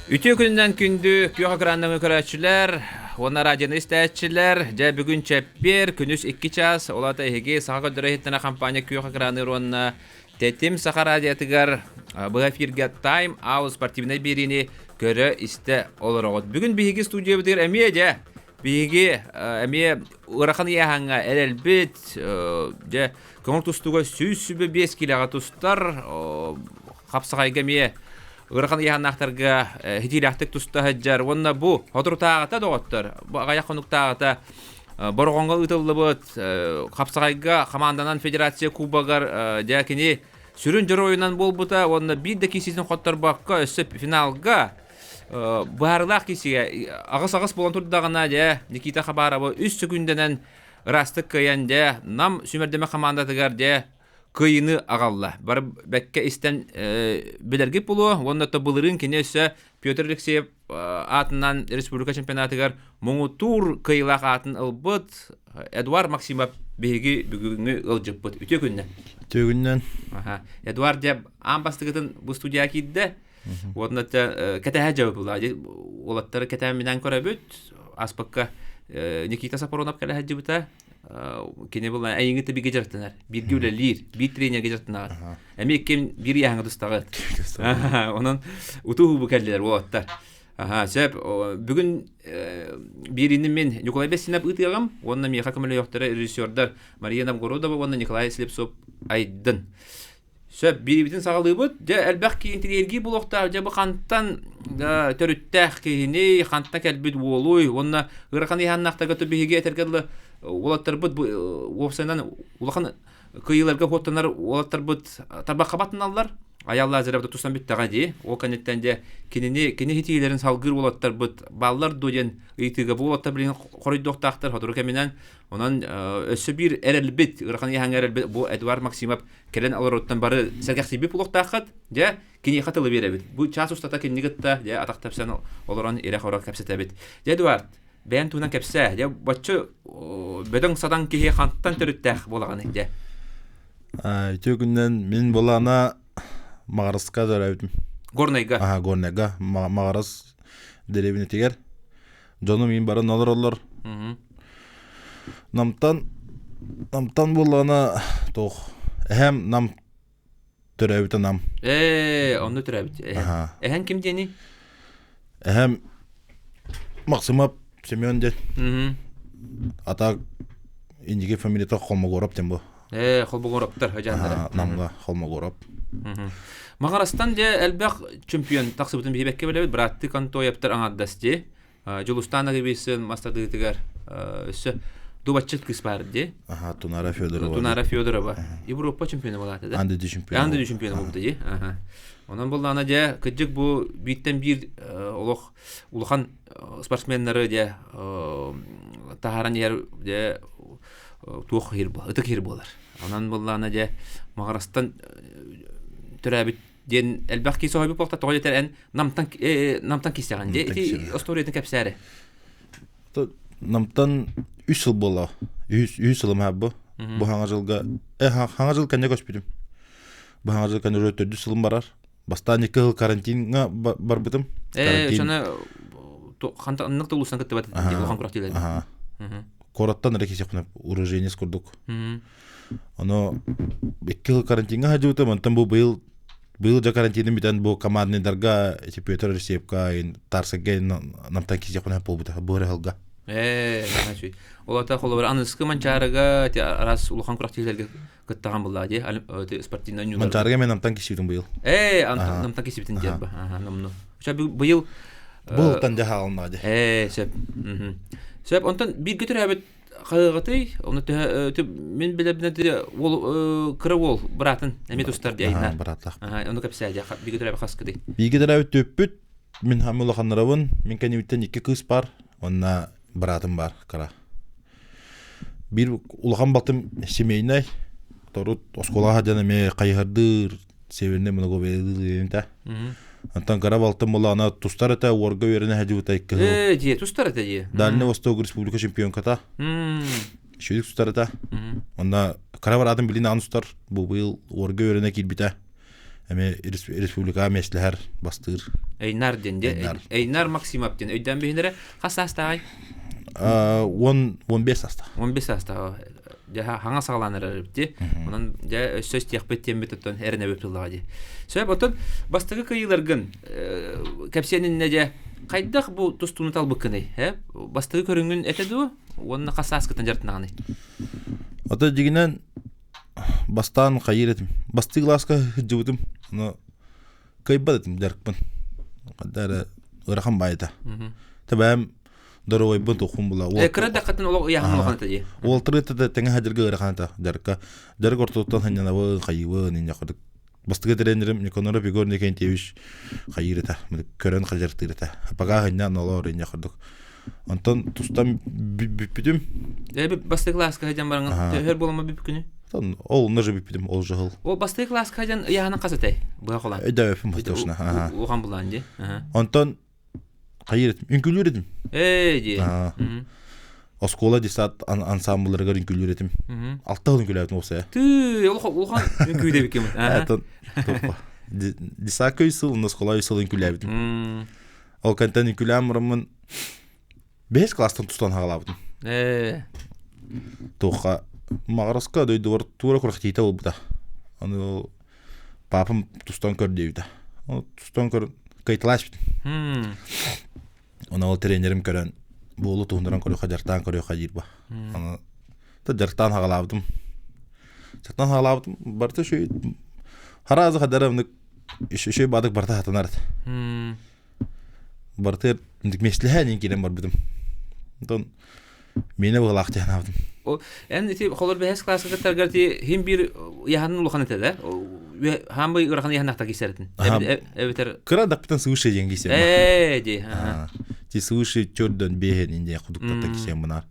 Үтүө күнүнэн күндү күөх экраннаҥы көрөөччүлэр уонна радионы истээччилэр. Дьэ бүгүн чэппиэр күнүс 2 час. Ол аата эһиги Саха көрдөрөр иһиттэнэ компания күөх экраныыр уонна Тэтим Саха радиотыгар быһа эфиргэ Time Out спортивнай биэриини көрө-истэ олороҕут. Бүгүн биһиги студиябытыгар эмиэ дьэ биһиги эмиэ ыарахан ыйааһыҥҥа эрэлбит дьэ көҥүл тустууга 125 киилэҕэ тустар хапсаҕайга эмиэ ыарахан ыйааһыннаахтарга хитиилээхтик туста сылдьар уонна бу соторутааҕыта доҕоттор бу аҕыйах хонуктааҕыта Бороҕоҥҥо ыытыллыбыт хапсаҕайга хамаанданан федерация кубогар дьэ кини сүрүн дьоруойунан буолбута уонна биир да кииситин хотторбокко өссө финалга быһаарыылаах киисигэ аҕыс-аҕыс буолан турдаҕына дьэ Никита Хабаровы үс сөкүүндэнэн ыраастык кыайан дьэ Нам сүүмэрдэмэ хамаандатыгар дьэ кыайыыны аҕалла. Бары бэккэ истэн билэргит буолуо уонна то былырыын кини өссө Петр Алексеев аатынан республика чемпионатыгар муҥутуур кыайыылаах аатын ылбыт Эдуард Максимов биһиги бүгүҥҥү ыалдьыппыт. Үтүө күннэн. Үтүө күннэн. Эдуард дьэ аан бастакытын бу студияҕа киирдэ. Уонна кэтэһэ дьабыпыла уолаттары кэтээн минээн көрөбүт. Аспакка Никита Сапронов кэлэ сылдьыбыта. Кини була эйиҥи бигэ дьарыктанар. Бииргэ үлэлиир, биир тренергэ дьарыктанар. Эмиэ ким биир яһаҥа тустаҕыт. Онон утуу бу кэллилэр уолаттар. Аха, сөп. Бүгүн биирини мин Николай Бессинов ыытыаҕым уонна миэхэ көмөлөһүөхтэрэ режиссердар Мария Новгородова уонна Николай Слепцов Айдын. Сөп, биирибитин саҕалыыбыт. Дьэ, элбэх киһи интириэргии буолуохтаах. Дьэ, бу хантан төрүттээх киһини, хантан кэлбит уолуй уонна ыарахан ыйааннаахтарга биһиги этэргэ дылы уолаттарбыт бу уопсайынан улахан кыайыыларга куоттанар уолаттарбыт тарбахха баттаналлар. Айал Лазарев тусан бүттэҕэ дии. Ол кэнниттэн дьэ кинини кини хитиилэрин салгыыр уолаттарбыт бааллар дуо диэн ыйытыыга бу уолаттар билигин хоруйдуохтаахтар сотору кэминэн. Онон өссө биир эрэлбит, ыарахан ыйааһыҥҥа эрэлбит бу Эдуард Максимов кэлэн олоруттан бары сэргэхсийбит буолуохтааххыт. Дьэ, киниэхэ тылы биэрэбит. Бу чаас устата кинини кытта дьэ атах тэпсэн олорон ирэ-хоро кэпсэтэбит. Дьэ, Эдуард, бэйэн туһунан кэпсээ. Дьэ, боччу бөдөҥ-садаҥ киһи хантан төрүттээх буолаҕыный, дьэ? Үтүө күннэн мин булаана Маҕараска төрөөбүтүм. Горнайга? Аха, Горнайга. Маҕарас дэриэбинэтигэр. Дьонум иин баран олороллор. Намтан Намтан буоллаҕына туох эһэм Нам төрөөбүтэ Нам. Ээ, онно төрөөбүт. Эһэм. Эһэҥ ким диэний? Эһэм Максимов Семен диэн. Ата инники фамилията Холмогоров диэн бу. Ээ, Холмогоровтар хадьааннара. Намга Холмогоров. Маҕарастан дьэ элбэх чемпион тахсыбытын биһибэккэ билэбит. Бырааттыы Контоевтар аҥардас дии. Дьулустаан Агибисын мастардыытыгар өссө дубатчыт кыыс баар дии. Аха, Тунара Федорова. Тунара Федорова. Европа чемпиона буолаата да? Анды чемпиона. Анды чемпиона буолбута дии. Аха. Онон буллаана дьэ кыдьык бу бииртэн биир олох улахан спортсменнары дьэ таһааран иһэр дьэ туох иһир ытык иһир буолар. Онон буллаана дьэ Маҕарастан төрөөбүт диэн элбэх киһи соһуйбут буолта тоҕо диэтэр эн намтан намтан киистэҕин дии ити остуоруйатын кэпсээри. Намтан үс сыл буолла. Үс үс сылым бу. Бу хаҥа жылга хаҥа жыл кэннэ көспүтүм. Бу хаҥа жыл кэннэ төрдүс сылым барар. Бастаан икки сыл карантиҥҥа барбытым. Э, ошону хантан да улуустан кыттыбат улахан күрэхтиилэр. Куораттан эрэ кисиэхпинэ уроженец курдук. Ону икки сыл карантиҥҥа сылдьыбытым, онтон бу быйыл быйыл дьэ карантиным бүтэн бу командныйдарга ити Петр Алексеевка Тарсыга намтан кисиэхпинэ буолбута бу эрэ сылга. Ээ, Ол ата холобур аныскы Манчаарыга араас улахан күрэхтиилэргэ кыттаҕан буллаа дии спортивнай ньуулар. Манчаарыга мен намтан кисибитим быйыл. Ээ, намтан кисибитин диэн ба. Аха, номну. Ча быйыл Былтан дьаһаалынаа дии. Ээ, сөп. Сөп, онтон бииргэ төрөөбүт хаһыаҕытый? Ону төһө мин билэбинэ уол кыра уол быраатын эмиэ тустар дии айнар. Бырааттаах. Ону кэпсээ дии бииргэ төрөөбүт хаскытый? Бииргэ төрөөбүт түөппүт мин хамы улаханнарабын, мин кэннибиттэн икки кыыс бар, уонна быраатым бар кыра. Биир улахан балтым семейнай, торут оскуолаҕа сылдьан эмиэ хайыһардыыр, северный многобелый Онтон кыра балтым буоллаҕына тустар этэ, уорга үөрэнэ сылдьыбыта икки сыл. Ээ, дьиэ тустар этэ дьиэ. Дальний Восток республика чемпионката. Үчүгэй тустар этэ. Онно кыра бараатын билин аан тустар. Бу быйыл уорга үөрэнэ киирбитэ. Эмиэ республикаҕа миэстэлэһэр, бастыыр. Эйнар диэн де. Эйнар Максимов диэн өйдөөн биһинэрэ хас саастааҕый? 10 15 саастаах. 15 саастаах. Дьэ хаҥа саҕалаан эрэр эбит Онон дьэ өссө истиэхпит диэммит оттон эрэнэбит тыллаҕа дии. Сөп оттон бастакы кыайыыларгын кэпсиэн иннэ дьэ хайдах бу тустууну талбыккыный? Э? Бастакы көрүҥүн этэ дуу? Уонна хас сааскыттан дьарыктанаҕыный? Ото дьигинэн бастаан хайыр этим. Бастыы кылааска сылдьыбытым. Ону кыайбат этим дьарыкпын. Ханна эрэ ыарахан баайыта. Тэбээм доруобайбын туххун була. Кыра даккатын олох ыйааһын улахан этэ дии. Уолтары да тэҥэ хадырга ыарахан этэ дьарыкка. Дьарык ортотуттан ханньанабын, хайыыбын, инньэ курдук. Бастакы тренерим Никоноров Егор Никентьевич хайыыр этэ. Көрөн хадьартыыр этэ. Пока ханньан олоор инньэ курдук. Онтон тустан бүппүтүм. Бастакы класска сылдьан баран төһөр буолама бүпкүнү? Ол онно же бүппүтүм, ол же хыл. Ол бастакы класска сылдьан ыйааһынан хас этэй? Быһа холаан. Өйдөөбөппүн точно. Улахан булаан дии. Онтон хайыр этим, үҥкүүлүүр этим. Ээ дии. Оскуола десант ансамблларыгар үҥкүүлүүр этим. Алта хыл үҥкүүлээбитим уопсайа. Тыы, улахан үҥкүү дэбикким. Атын десакка үс сыл, оскуола үс сыл үҥкүүлээбитим. Ол кэнтэн үҥкүүлээн бараммын бэһис класстан тустан хаалаабытым. Ээ. Туохха Маҕараска дойдубар туора күрэхтиитэ буолбута. Аны ол папам тустан көр диэбитэ. Ол тустан көр кыайталаачпытым. Оны ол тренерим көрөн буолу туһунаран көрүөххэ дьартаан көрүөххэ диир ба. Аны та дьартаан хагалаабытым. Дьартаан хагалаабытым барыта үчүгэй хараазы хадара үчүгэй баадык барыта хатанар. Барытыгар миэстэлэһэ киирэн барбытым. Онтон миэнэ быһалаах диэн Ол эн ити холор бэһэс класска кыттаргар ти хим биир яһанын улахан этэ да? Хаамбый ырахан яһанахта кисэритин. Эбэтэр Кыра даппытан свыше диэн кисем. Ээ ди. Ти свыше төрдөн бэһен инде кудуктата кисем мынар.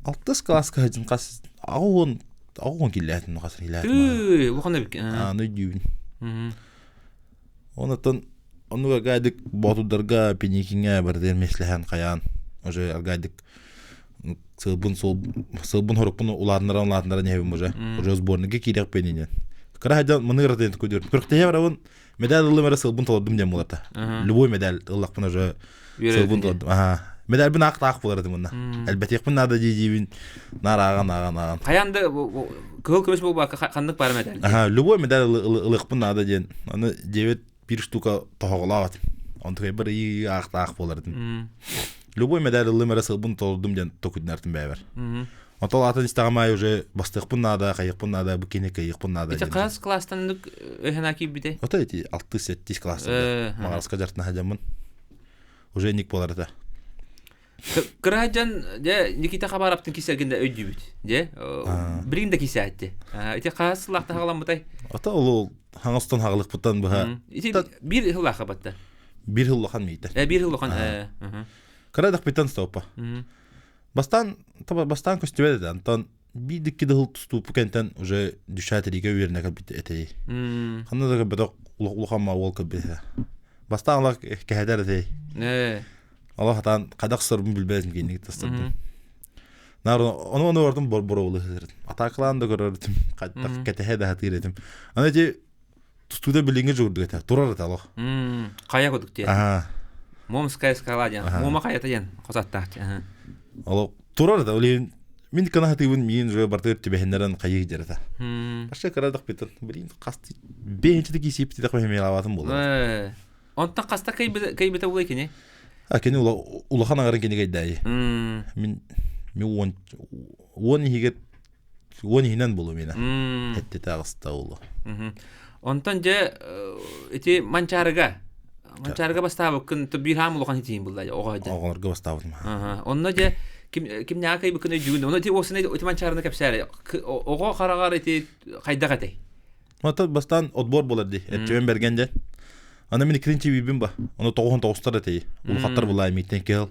Алтыс класска хажын қас ағуон ағуон киллээтин қас киллээтин. Тыы, улахан эбит. Аны дүүбүн. Онотон оннук аргаайдык боотурдарга Пеникиҥҥэ барытыгар миэстэлэһэн хайаан уже аргаайдык сылбын суол сылбын хорукпун улаатыннаран улаатыннаран иһэбин уже уже сборникка киириэхпин инэн кыра сылдьан маны ыратыйан көдүөр күрэхтэһэ барабын медаль ыллым эрэ сылбын толордум диэн буолата любой медаль ыллахпын уже сылбын толордум аха медальбин аах-таах буолар этим мунна элбэтиэхпин наада дии диибин наар ааҕан ааҕан ааҕан Хайаан да кыһыл көмүс буолбакка ханнык баар медаль Аха, любой медаль ылыахпын наада диэн. Аны диэбит биир штука тоһоҕолоох этим. Онтукайбар ыы аахтаах буолар этим. Любой медаль ыллым эрэ сылбын толордум диэн токуйдунартым бэйэбэр. Онтон атын истэҕим аайы уже бастыахпын наада, хайыахпын наада, бу кини кыайыахпын наада Ити хас класстан өһөнө киирбитэ? Ото ити 6-7 класстан. Маҕараска дьартына сылдьаммын. Уже ник буолар этэ. Кыра дьон дьэ Никита Хабаровтын кисэргин да өйдүүбүт. Дьэ билигин да кисээтти. Ити хас сыллаахта хаҕаламмытай? Ата ол хаҥастан хаҕалыкпыттан быһа. Ити биир сыллаахха батта. Биир сыл улахан миитэ. Биир сыл улахан. Кыра дахпыттан стопа. Бастаан бастаан көстүбэт этэ. Антон биир дикки дыһыл тустууппу кэнтэн уже дүшээ тиригэ үөрэнэ кэлбит этэй. Ханна да көрбөтөх улахан ма уол кэлбит этэ. Бастаан алах кэһэтэр этэй. Алах хатаан хадах сорбун билбэтим киник тастырдым. Нар ону ону ордум бор боробулы Атакалаан да көрөрүтүм, хаттах кэтэһэ да хатыыр этим. Аны ити тустуута билиҥҥи дьуурдук этэ, турар этэ олох. Хайа кудук диэн. Момская скала диэн. Мома хайата диэн хосаттаах. Олох турар этэ. Ол мин кына хатыыбын миин уже бартыгар түбэһиннэрэн хайыы дьарата. Баша кырадах битен. Блин, хас бэйэнчи кисип тидэх бэһэмиэлаабатын буолар. Онтон хаста кыйбыта улай кини? А кини улахан аҥарын кини кэйдээйи. Мин ми уон уон иһигэр уон иһинэн болу мина. Эттите аҕыста улу. Онтон дьэ ити Манчаарыга Манчаарыга бастаабыккын биир хаам улахан итиин булла оҕо дьэ. Оҕолорго бастаабытым. Онно дьэ ким кимнээҕэ кыйбыккын өйдүүгүн. Ону ити уосуна ити Манчаарыны кэпсээри. Оҕо хараҕар ити хайдах этэй? Мата бастаан отбор буолар дии. Эрчимэн бэргэн дьэ. Аны мин иккитин чибиибин ба. Ону тоҕуһун тоҕустар этей. Улахаттар булаай мииттен кыһыл.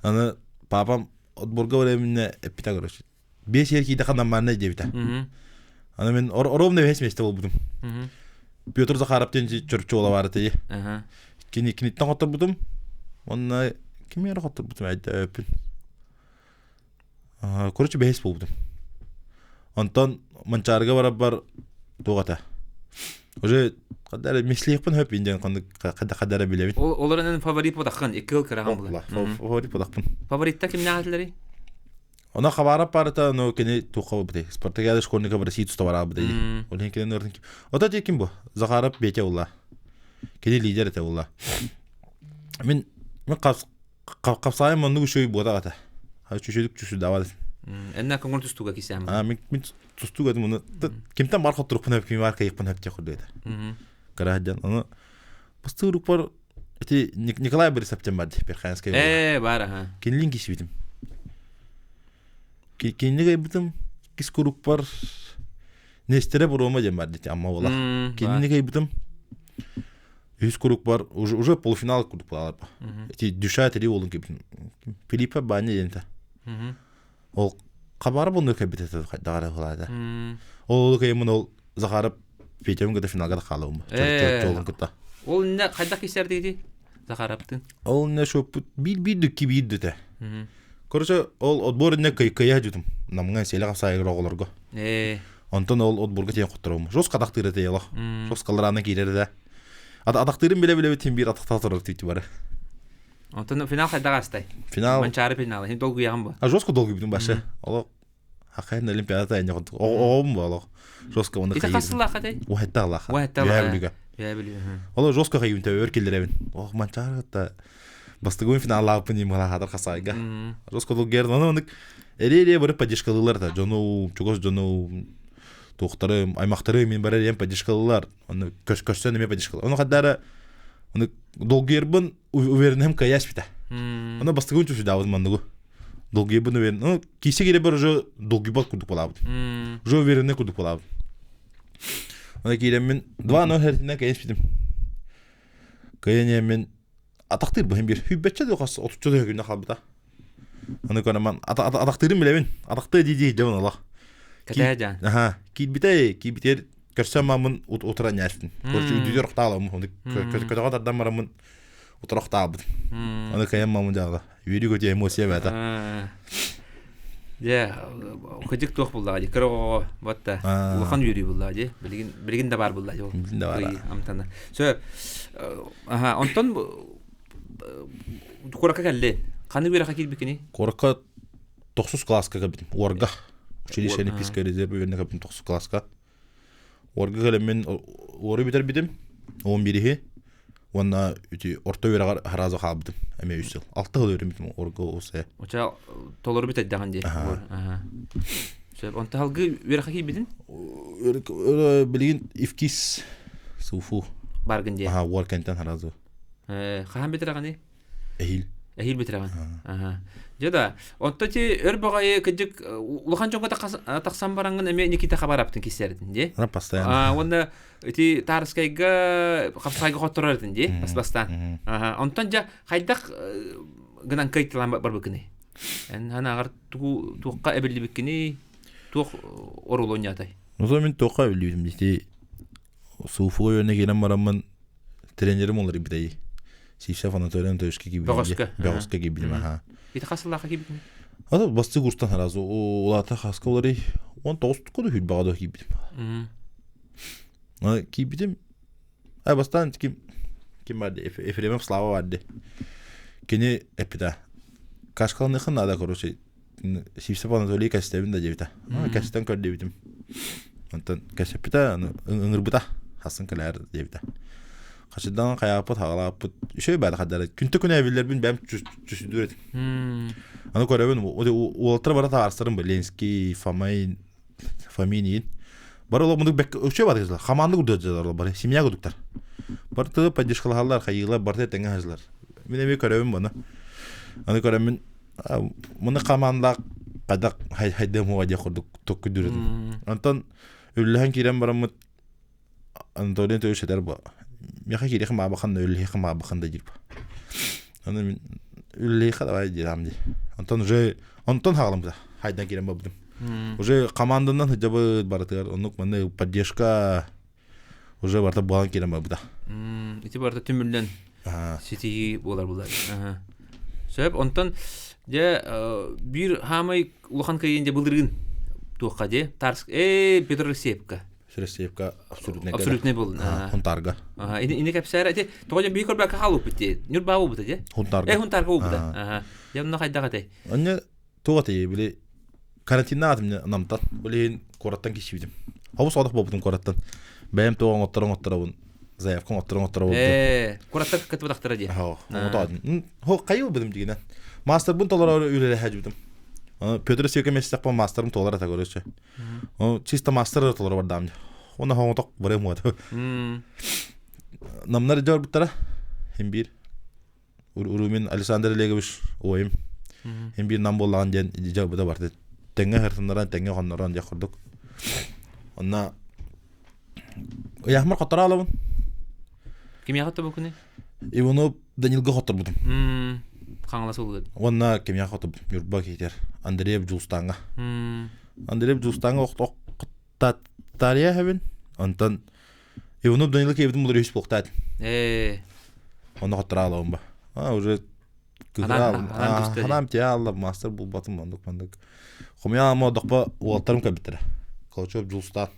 Аны папам отборга временне эппитэ короче. Биэс ер киидэхэ нормальный диэбитэ. Аны мин ровно весь месте болбутум. Петр Захаров диэн чөрчү ола баар этей. Кини киниттэн хотторбутум. Онно кими эрэ хотторбутум өйдөппүн. Короче, бэһис буолбутум. Онтон Манчаарыга барарбар туох этэ? Уже хадара мислиэхпин хөп индиан ханнык хадара билэбин. Олорунан фаворит бодаххын икки ыл кырахан була. Фаворит бодахпын. Фаворитта кимнээх этилери? Она хабара парата, но кини туха быты. Спартакиада школьника в России туста быты. Ол хин кини нөртин. Ота ти ким бу? Захаров Петя ула. Кини лидер это ула. Мен мен қапсайым оннук үчүгэй буотах этэ. Үчүгүйдүк чүсүрдаабат этим. Эннэ көҥүл тустууга кисэм. Аа мин мин тустууга этим уну кимтэн бар хотторукпун хөп ким бар кыйыкпын хөп диэх курдук этэ. Кыра сылдьан ону бастыырукпар ити Николай Борисов диэн бар дии Перхаянскай Ээ бар аха. Кинилин кисибитим. Кинини кайбытым кис курукпар Нестере Бурома диэн бар дии Амма буола. Кинини кайбытым Үс куруук бар, уже, уже полуфинал курдук буолар. Эти душа тири уолун кебитин. Филиппа Баня диэнтэ. Ол хабара бунну кебит это дагара булаада. Ол кайымын ол Захаров Петям кыта финалга да хаалабым. Чолун кытта. Ол не хайдах кисэрдиги Захараптын? Ол не шоппут бир бир дүкки бир дүтэ. Короче, ол отбор инне кыйа жутум. Намҥа селе хапсайгыр оҕолорго. Онтон ол отборга тиийэн хотторобум. Жестко атахтыыр этэ олох. Жестко лараана киирэр да. Атахтыырын билэ-билэбит биир атахтаа турар түүтү бары. Онтон финал хайдах астай? Финал. Манчаары финалы. Хин долгуйаҕын бу. А жестко долгуйбутум башы. Олох хахайын олимпиада тайын курдук. Оҕом бу олох. Жестко оны Ити хас сыллаах этэй? Уһатта аллаха. Уһатта аллаха. Үһэ Олох жестко хайын төбөр киллэрэбин. Ох манчаары та бастыгын финаллааппын им хатар хасайга. Жестко долгуйар. Оны онык Эри-эри бары поддержкалыылар да дьону, чугас дьону туохтары, аймахтары мин бары эриэн поддержкалыылар. Оны көрсөн эмиэ поддержкалар. Ону хаддара оны долгуйарбын уверенным каясь бita. Оны бастыгын чушудаабыт манныгу. Долгуйарбын уверен. Ну, кисе кире бар уже долгуйбат курдук болабыт. Уже уверенный курдук болабыт. Оны кииреммин 2-0 хертинен каясь битим. Каяне атахтыыр быһын биир сүүрбэччэ да хас отучча да күннэ хаалбыта. Аны көрөн атахтыырын билэбин. Атахтыы дии-дии дьабын олох. Кэтээ дьаан. Аха, киирбитэ, киирбитигэр көрсөн мааммын утуран ньээстин. Короче, үрдүгэр охтаалым. Оны көтөҕө тардан бараммын утура охтаалбыт. Аны кайан маамын дьаала. Үөрүү көтүө эмоция бээтэ. Дьэ, кыдьык туох буллаҕа дии, кыра оҕоҕо батта улахан үөрүү буллаҕа дии. Билигин билигин да баар буллаҕа дии ол. Билигин да баар. Амтана. Сөп. Аха, онтон куоракка кэлли. Ханны үөрэххэ киирбиккиний? Куоракка тохсус класска кэлбитим. Уорга. Училище Олимпийское резерв үөрэнэ кэлбитим тохсус класска. Уорга кэлэммин уору бүтэрбитим. Он бириһи. Уонна үти орто үөрэҕэр сразу хаалбытым эмиэ үс сыл. Алта сыл үөрэммитим орго усе. Оча толору бүтэрдэҕин дии. Аха. Сөп. Онто салгыы үөрэххэ киирбитин? Билигин ИФКИС СУФУ. Баргын дии. Аха, уор кэнтэн сразу. Хаһан бүтэрэҕиний? Эһиил. Эһиил бүтэрэҕин. Аха. Дьэ да, онто ти өр баҕайы кыдьык улахан дьоҥҥо тахсан бараҥҥын эмиэ Никита Хабараптын кисэрдин дии. Постоянно. Уонна ити Тарскайга хапсайга хотторор этин дии бас бастаан. Онтон дьэ хайдах гынан кыйтылаан барбыккыный? Эн ханаҕар тугу туохха эбиллибиккиний? Туох оруолу оонньоотой? Ну, мин туохха эбиллибитим ити Сууфуга үөрэнэ киирэн бараммын тренерим уларыйбытай. Сивцев Анатолий Анатольевичка киирбитим. Бөҕөскө. Бөҕөскө киирбитим, аха. Ити хас сыллаахха киирбитин? Ата бастык курстан сразу улаата хаска уларый 19 куду хүрбэҕэ да киирбитим. Киирбитим а бастаан ким ким барды Ефремов Слава барды. Кини эппитэ кашкаланыхын надо короче Сивцев Анатолий кэстэбин да диэбитэ. Кэстэн көр диэбитим. Онтон кэсэппитэ, ыҥырбыта. Хасын кэлээр диэбитэ. Хачыдан хайааппыт, хаҕалааппыт. Үчүгэй баада хаддара. Күнтэ күнэ эбиллэрбин бэйэм чүсүдүр этим. Аны көрөбүн, уолаттар бара таарсарым Ленский, Фомин, Фомин Бары олох мундук бэккэ үчүгэй баада кызылар. Хамаанды курдук бары, семья курдуктар. Барты поддержкалаһаллар, хайыылар, барты тэҥҥэ хаһылар. Мин эмиэ көрөбүн бұны. Аны көрөммүн Муну хамаандаах хайдах хайдыам уоҕа диэх курдук токкуйдуур этим. Онтон үллэһэн киирэн бараммыт Анатолий Анатольевич этэр бу миэхэ киириэхим аабахан да үллэһиэхим аабахан да диир Аны мин үллэһиэхэ давай диэм дии. Онтон уже онтон хаҕаламмыта хайдан киирэн барбытым. Уже команданан сылдьабыт барытыгар оннук манна поддержка уже барыта буолан киирэн барбыта. Ити барыта түмүллэн ситиһии буолар булар. Сөп, онтон дьэ биир хаамай улахан кыайыын дьэ былырыын туохха дьэ Тарск э Петр Алексеевка. Сресеевка абсолютнай Абсолютнай буолун. Хунтаарга. Ини ини кэпсээр ити тоҕо дьон биир көрбөккө хаалбыппыт дии. Ньурбаа буолбута дии. Хунтаарга. Э Хунтаарга буолбута. Аха. Дьэ онно хайдах этэй? Онно туох этэй били карантиннаах атым намтан. Билигин куораттан киирсибитим. Хобус соҕотох буолбутум куораттан. Бэйэм туох оҥотторо оҥотторобун заявка оҥотторо оҥотторобун. Ээ, куораттан кыттыбатахтара дии. Хоо, оҥотоодум. Хо хайы ылбытым дигинэн. Мастербын толорор үлэлэһэ Петр Сека месяцпа мастерым толор ата көрөчө. Чисто мастер толор бардаам. Оны хоҥотох барыам уот. Намнар дьорбуттара хим биир Урумин Александр Олегович уойум хим биир нам буоллаҕын диэн дьорбута барты. Тэҥҥэ хыртыннаран, тэҥҥэ хоннорон диэх курдук. Онно ыйаахмар хотторо алабын. Кимиэхэ тобукуну? Иванов Данилга хотторбутум. Хаҥалас улугун. Уонна кимиэхэ хотторбутум? Ньурба киһитэр. Андреев Дьулустааҥҥа. Андреев Дьулустааҥҥа охтаттария хэбин. Онтон Иванов Данила киэбитин булар үһүс буолуохтаат. Ээ. Онно хоттораалабын ба. А уже ханаам тиэ алла мастер булбатым мандык мандык. Хомуйа ама дохпо уолтарым кэлбиттэрэ. Колчев Дьулустаан.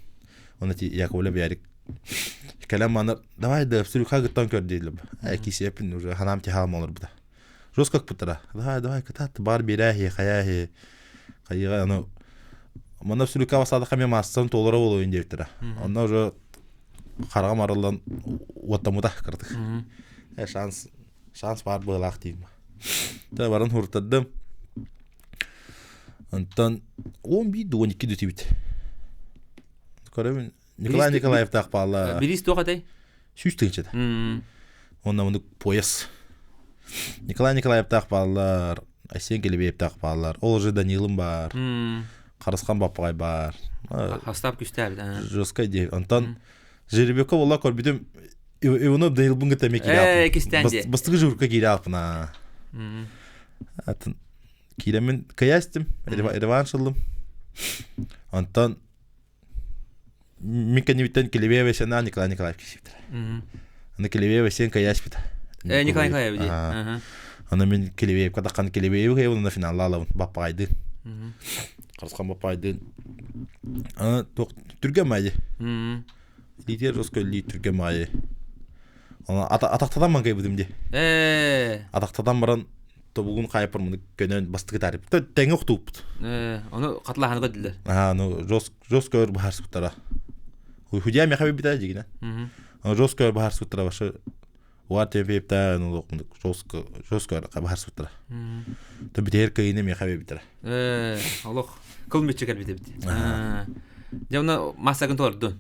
Оны ти Яковлев Ярик Кэлэн манар давай да абсолютно гыттан көр дииллэр. Э кисиэппин уже ханаам тиһаам олорбута. Жестко кыппыттара. Давай, давай, кытаат, бар биэрээһи, хайааһи. Хайыга, аны манна абсолютно басаадахха мен маастарын толоро буолуон диэбиттэрэ. Онно уже хараҕым арыллан уоттаммыта кыратык. Э шанс шанс баар быһыылаах диим. Тэ баран хуртардым. Онтон 11 12 дүтүбүт. Көрөбүн Николай Николаевтаах баалла. Бириис туох этэй? 100 тыһыынчата. Уонна мундук пояс. Николай Николаевтаах бааллар, Айсен Келебеевтаах бааллар. Ол уже Данилым баар. Харысхан Баппаҕай баар. Хастаап күстээбит. Жесткай дии. Онтон Жеребеков олла көрбүтүм Иванов Данилбын кытта эмиэ киирэ Э, алпын. Бастакы журка киирэ алпына. Атын киирэммин кыйаастым, реванш ыллым. Онтон Мин кэннибиттэн Килибиев Васяна Николай Николаев киирсибиттэрэ. Аны Килибиев Васян кыйааспыта. Э, Николай Николаев дии. Аны мин Килибиевка таххан Килибиеви кыйабын уонна финалла алабын Баппаҕайдыын. Харысхан Баппаҕайдыын. Аны туох түргэн маайы. Лидер жестко лии түргэн маайы. Аны атахтатан ман кыйбытым дии. Э. Атахтатан баран тобугун хайпар муну көнөн бастыкы тарып тэҥэ охтууппут. Э, ону хатылаһаны көрдүлэр. Аа, ну жестко өр баһарсыбыттара. Худя меха бибитэ дигинэ. Жестко өр баһарсыбыттара башы уар темпептаа ну локмундук жестко жестко баһарсыбыттара. То битер кыйны меха бибитера. Э, олох кыл мүччү кэлбит эбит. Дьэ, уна массагын толордун.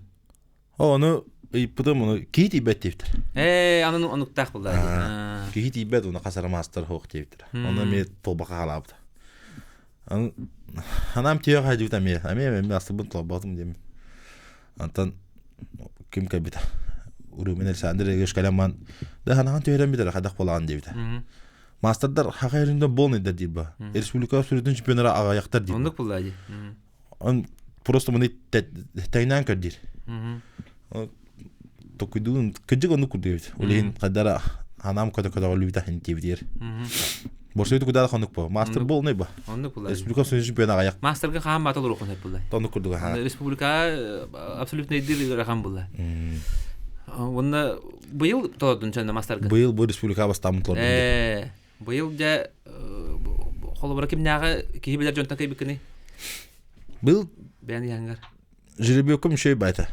Ону ыйыппытым ону киһи тиийбэт диэбиттэр. Ээ, анан онуктаах буллаа. Киһи тиийбэт уна хасара маастар суох диэбиттэр. Ону эмиэ толбаха халаабыта. Анаам тиэ хайдыбыт эмиэ. Эмиэ эмиэ астыбын толбатым диэмин. Антон ким кэлбитэ. Урумин Александр Егорович кэлэн ман да ханаан түһэрэн бүтэр хайдах буолаҕын диэбитэ. Мастердар хаха ерінде болныйдар диир ба. Республика абсолютный чемпионара аҕыйахтар диир. Оннук буллаа дии. Он просто маны тэҥнээн көрдүүр. Токуйдуун кыдьык оннук курдук эбит. Ол иһин хайдара ханаам көтө-көтөҕүллүбүтэ интибитигэр. Борсуй кудаа хонук бо. Мастер болнай ба. Оннук була. Республика союз чемпиона аяк. Мастерга хаан бата олоруохун сөп була. Оннук курдук аха. Республика абсолютно идир ырахан була. Уонна быйыл толордун чөннө мастерга. Быйыл бу республика бастамын толордун. Э, Быйыл дьэ холобура кимнээҕи киһи билэр дьонтон кыйбыккыный? Быйыл Бэйэн иһэҥҥэр. Жеребьевка мүшөй байта.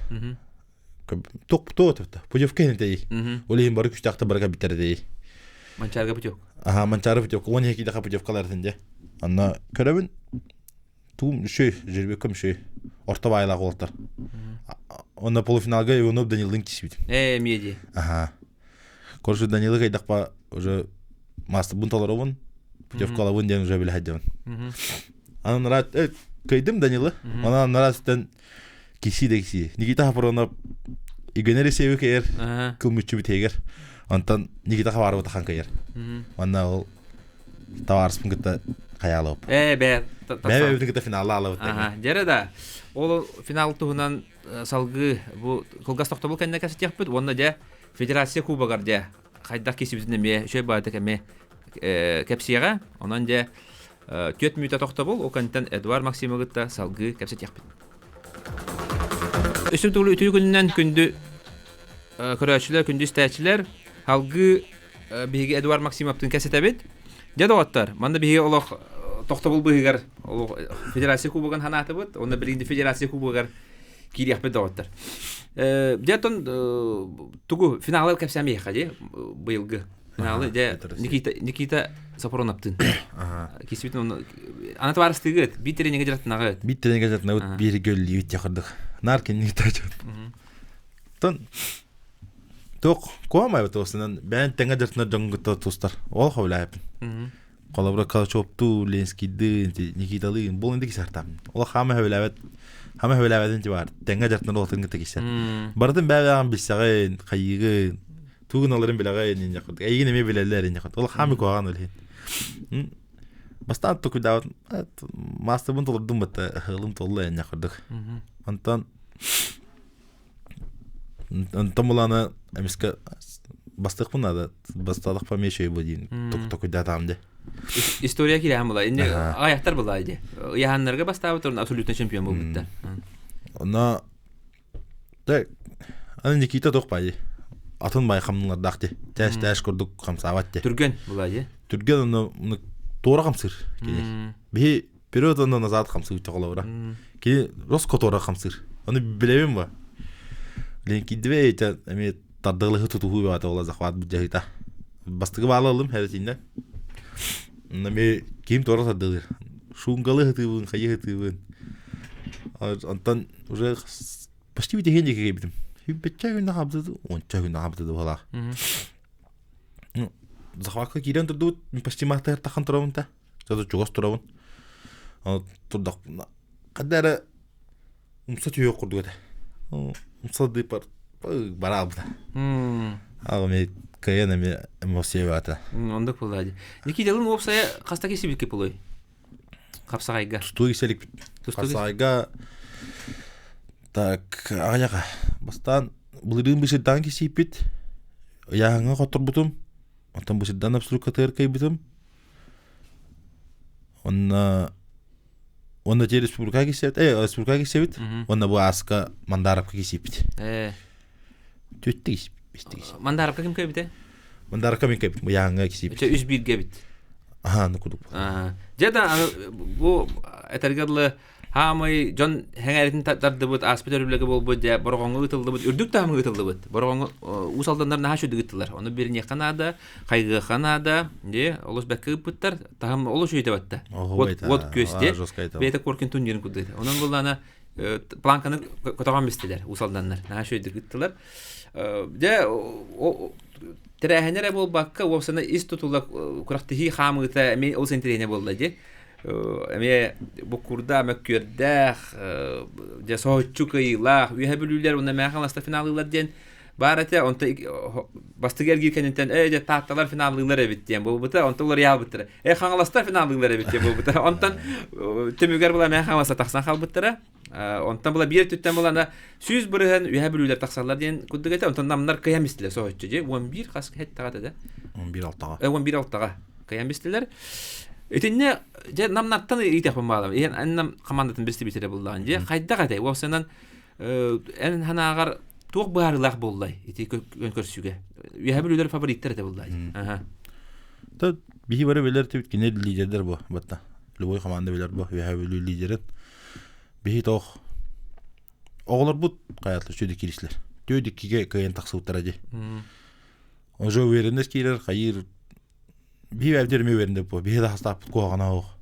Тоқ то тіпті. Путевка хенетей. Ол иһин бары күстәхті барыга битердей. Манчаарга путевка. Аха, Манчаары путевка. Он екиде путевкалар тинде. Анна көрөбүн. Туум үшөй, жеребьевка мүшөй. Орто байлаах уолаттар. Онна полуфиналга Иванов Данилдын кисибит. Ээ, меди. Аха. Короче, Данилы кайдахпа уже мастыбын толоробун, путевкалабын диэн уже билэ сылдьабын. Анан рад кыйдым Данилы. Онон нарастан киси да киси. Никита Хапронов Игенер Исееви кэйэр, кыл мүччү бүтэйгэр. Онтон Никита Хабарова тахан кэйэр. Онна ол табаарыспын кытта хайаалап. Ээ, бээ. Бээ бэйбитин кытта финалла алабыт. Аха, дьэрэ да. Ол финал туһунан салгыы бу кылгас тохтобул кэннэ кэпсэтиэхпит уонна дьэ Федерация Кубогар дьэ хайдах киирсибитин эмиэ үчүгэй баҕайытык эмиэ кэпсиэҕэ. Онон дьэ 4 мүнүүтэ тохтобул, ол кэнниттэн Эдуард Максимовы кытта салгыы кэпсэтиэхпит. Өссө төгүл үтүө күнүнэн күндү көрөөччүлэр, күндү истээччилэр, салгыы биһиги Эдуард Максимовтыын кэсэтэбит. Дьэ доҕоттор, манна биһиги олох тохтобул быыһыгар олох федерация кубогын ханаатыбыт, онно билигин федерация кубогар киириэхпит доҕоттор. Дьэ оттон тугу финалы кэпсээн биһиэхэ дии быйылгы финалы дьэ Никита Никита Сапроновтыын кисбитин онно ана табаарыстыгыт биир тренингэ дьарыктанаҕыт биир тренингэ дьарыктанабыт бииргэ үллүүбүт тиэхырдык наар кинини таачыбыт тон туох куамай туосунан бэйэн тэҥэ дьарыктанар дьоҥҥутта тустар ол хобулаайпын Холобура Калачевтуу, Ленскийдыын, Никиталыын бу инди кисартам. Ол хаама хөбүлээбэт хаама хөбүлээбэтин ти бар. Тэҥҥэ дьартан олохтон кытта кисэр. Барытын бэйэ-бэйэҕин билсэҕин, хайыыгын, тугун аларын билэҕин инньэ курдук. Эйигин эмиэ билэллэр инньэ курдук. Ол хаама куһаҕан ол иһин. Бастаан токуйдаабыт маастарбын толордум батта ыһылым толла инньэ курдук. Онтон Онтон булаана эмискэ бастыахпын наада. Бастаатахпа эмиэ үчүгэй буо диин токуйдаатаҕым дии. История кирэһэн була. Инне аяктар була ди. Ыйаһаннарга бастаабыт орун абсолютно чемпион буолбуттар. Онно так аны Никита туох баайы атын бай хамнылардаах ди. Тээш тээш курдук хамсаабат ди. Түргэн була ди. Түргэн онно туора хамсыыр кини. Биһи Вперед уонна назад хамсыыр холобура. Кини роско туора хамсыыр. Ону билэбин ба. Ленкидве эти эми тардыгылыһы тутуһуу баата ола захват быдьаһыта. Бастыгы баала ылым хәрэтиннен. Эми ким туора тардылыр. Шунгалы хытыыбын, хайы хытыыбын. Онтон уже почти битиһин диэки кэйбитим. Беччэ күннэ хабдыды, онча күннэ хабдыды буолаах. Захватка киирэн турдубут, почти мааттыгар тахан турабын та. Зато чугас турабын. Аны турдахпына ханна эрэ умса түһүөх курдук этэ. Умса дыпар бараабыта. Аҕам эмиэ кыайан эмиэ эмоция баата. Ондук буолла дии. Никиталын уопсайа хаста кисибикки пулуй? Хапсаҕайга. Тустуу киселикпит. Хапсаҕайга так аҕыйаха. Бастаан былырыын бысырдаан кисииппит. Ыйааһыҥҥа хотторбутум. Оттон бысырдаан абсолюткатыгар кыайбытым. Онно уонна те республика кисэбит, э, республика кисэбит, уонна бу ааска Мандаровка кисиппит. Э. Түөттэ кисиппит. Мандаровка ким кэбитэ? Мандаровка мин кэбит, быйааҥҥа кисиппит. Чэ үс бииргэ эбит. Аха, ну кудук. Дьэ да бу этэргэ дылы Хаамай дьон хэҥээритин тардыбыт, ааспыт өрүллэгэ буолбут, дьэ, Бороҕоҥҥо ыытыллыбыт, үрдүк таһымҥа ыытыллыбыт. Бороҕоҥҥо Уус Алданнар наһаа үчүгэй ыыттылар. Ону бириниэххэ наада, хайгыахха наада, дьэ, олус бэккэ ыыппыттар, таһым олус үчүгэй батта. Вот, вот күөс дьэ, бэйэтэ Коркин турнирын курдук. Онон буллаана планканы көтөҕөн бистилэр Уус Алданнар. Наһаа үчүгэйдик ыыттылар. Дьэ, тэрээһинэ эрэ буолбакка, уопсана ис тутула күрэхтэһии хаамыыта эмиэ олус интэриэһинэй буолла дии. Эмиэ буккурдаах, мөккүөрдээх, дьэ соһуччу кыайыылаах, Үөһэ Бүлүүлэр уонна Мэҥэ Хаҥаластар финалыылар диэн баар этэ. Онто бастакы эргиир кэнниттэн ээ дьэ Таатталар финалыылар эбит диэн буолбута. Онто уларыйаабыттара. Ээ Хаҥаластар финалыылар эбит диэн буолбута. Онтон түмүгэр була Мэҥэ Хаҥаластар тахсан хаалбыттара. Онтон була биир өттүттэн булана 100% Үөһэ Бүлүүлэр тахсаллар диэн курдук этэ. Онтон намнар кыайан бистилэр соһуччу дьэ. 11 хас хэттэҕэ этэ да? 11 алтаҕа. 11 алтаҕа кыайан бистилэр. Итиннэ дьэ намнартан ыйытыахпын баҕарабын. Иһэн эн нам командатын бистибитэрэ буллаҕын дьэ. Хайдах этэй? Уопсайынан эн санааҕар туох быһаарыылаах буоллай ити көн көрсүүгэ? Үөһэ Бүлүүлэр фавориттар этэ буллай. Аха. Та биһи бары билэр тибит кини лидердер бу батта. Любой команда билэр бу Үөһэ Бүлүү лидерин. Биһи тоох оҕолорбут хайатлы сүдү киирислэр. Түөдүккигэ кыайан тахсыбыттара дии. Уже уверенность киирэр, хайыыр биһи бэйэбит эмиэ уверенность буо. Биһи да хастааппыт куһаҕана оох.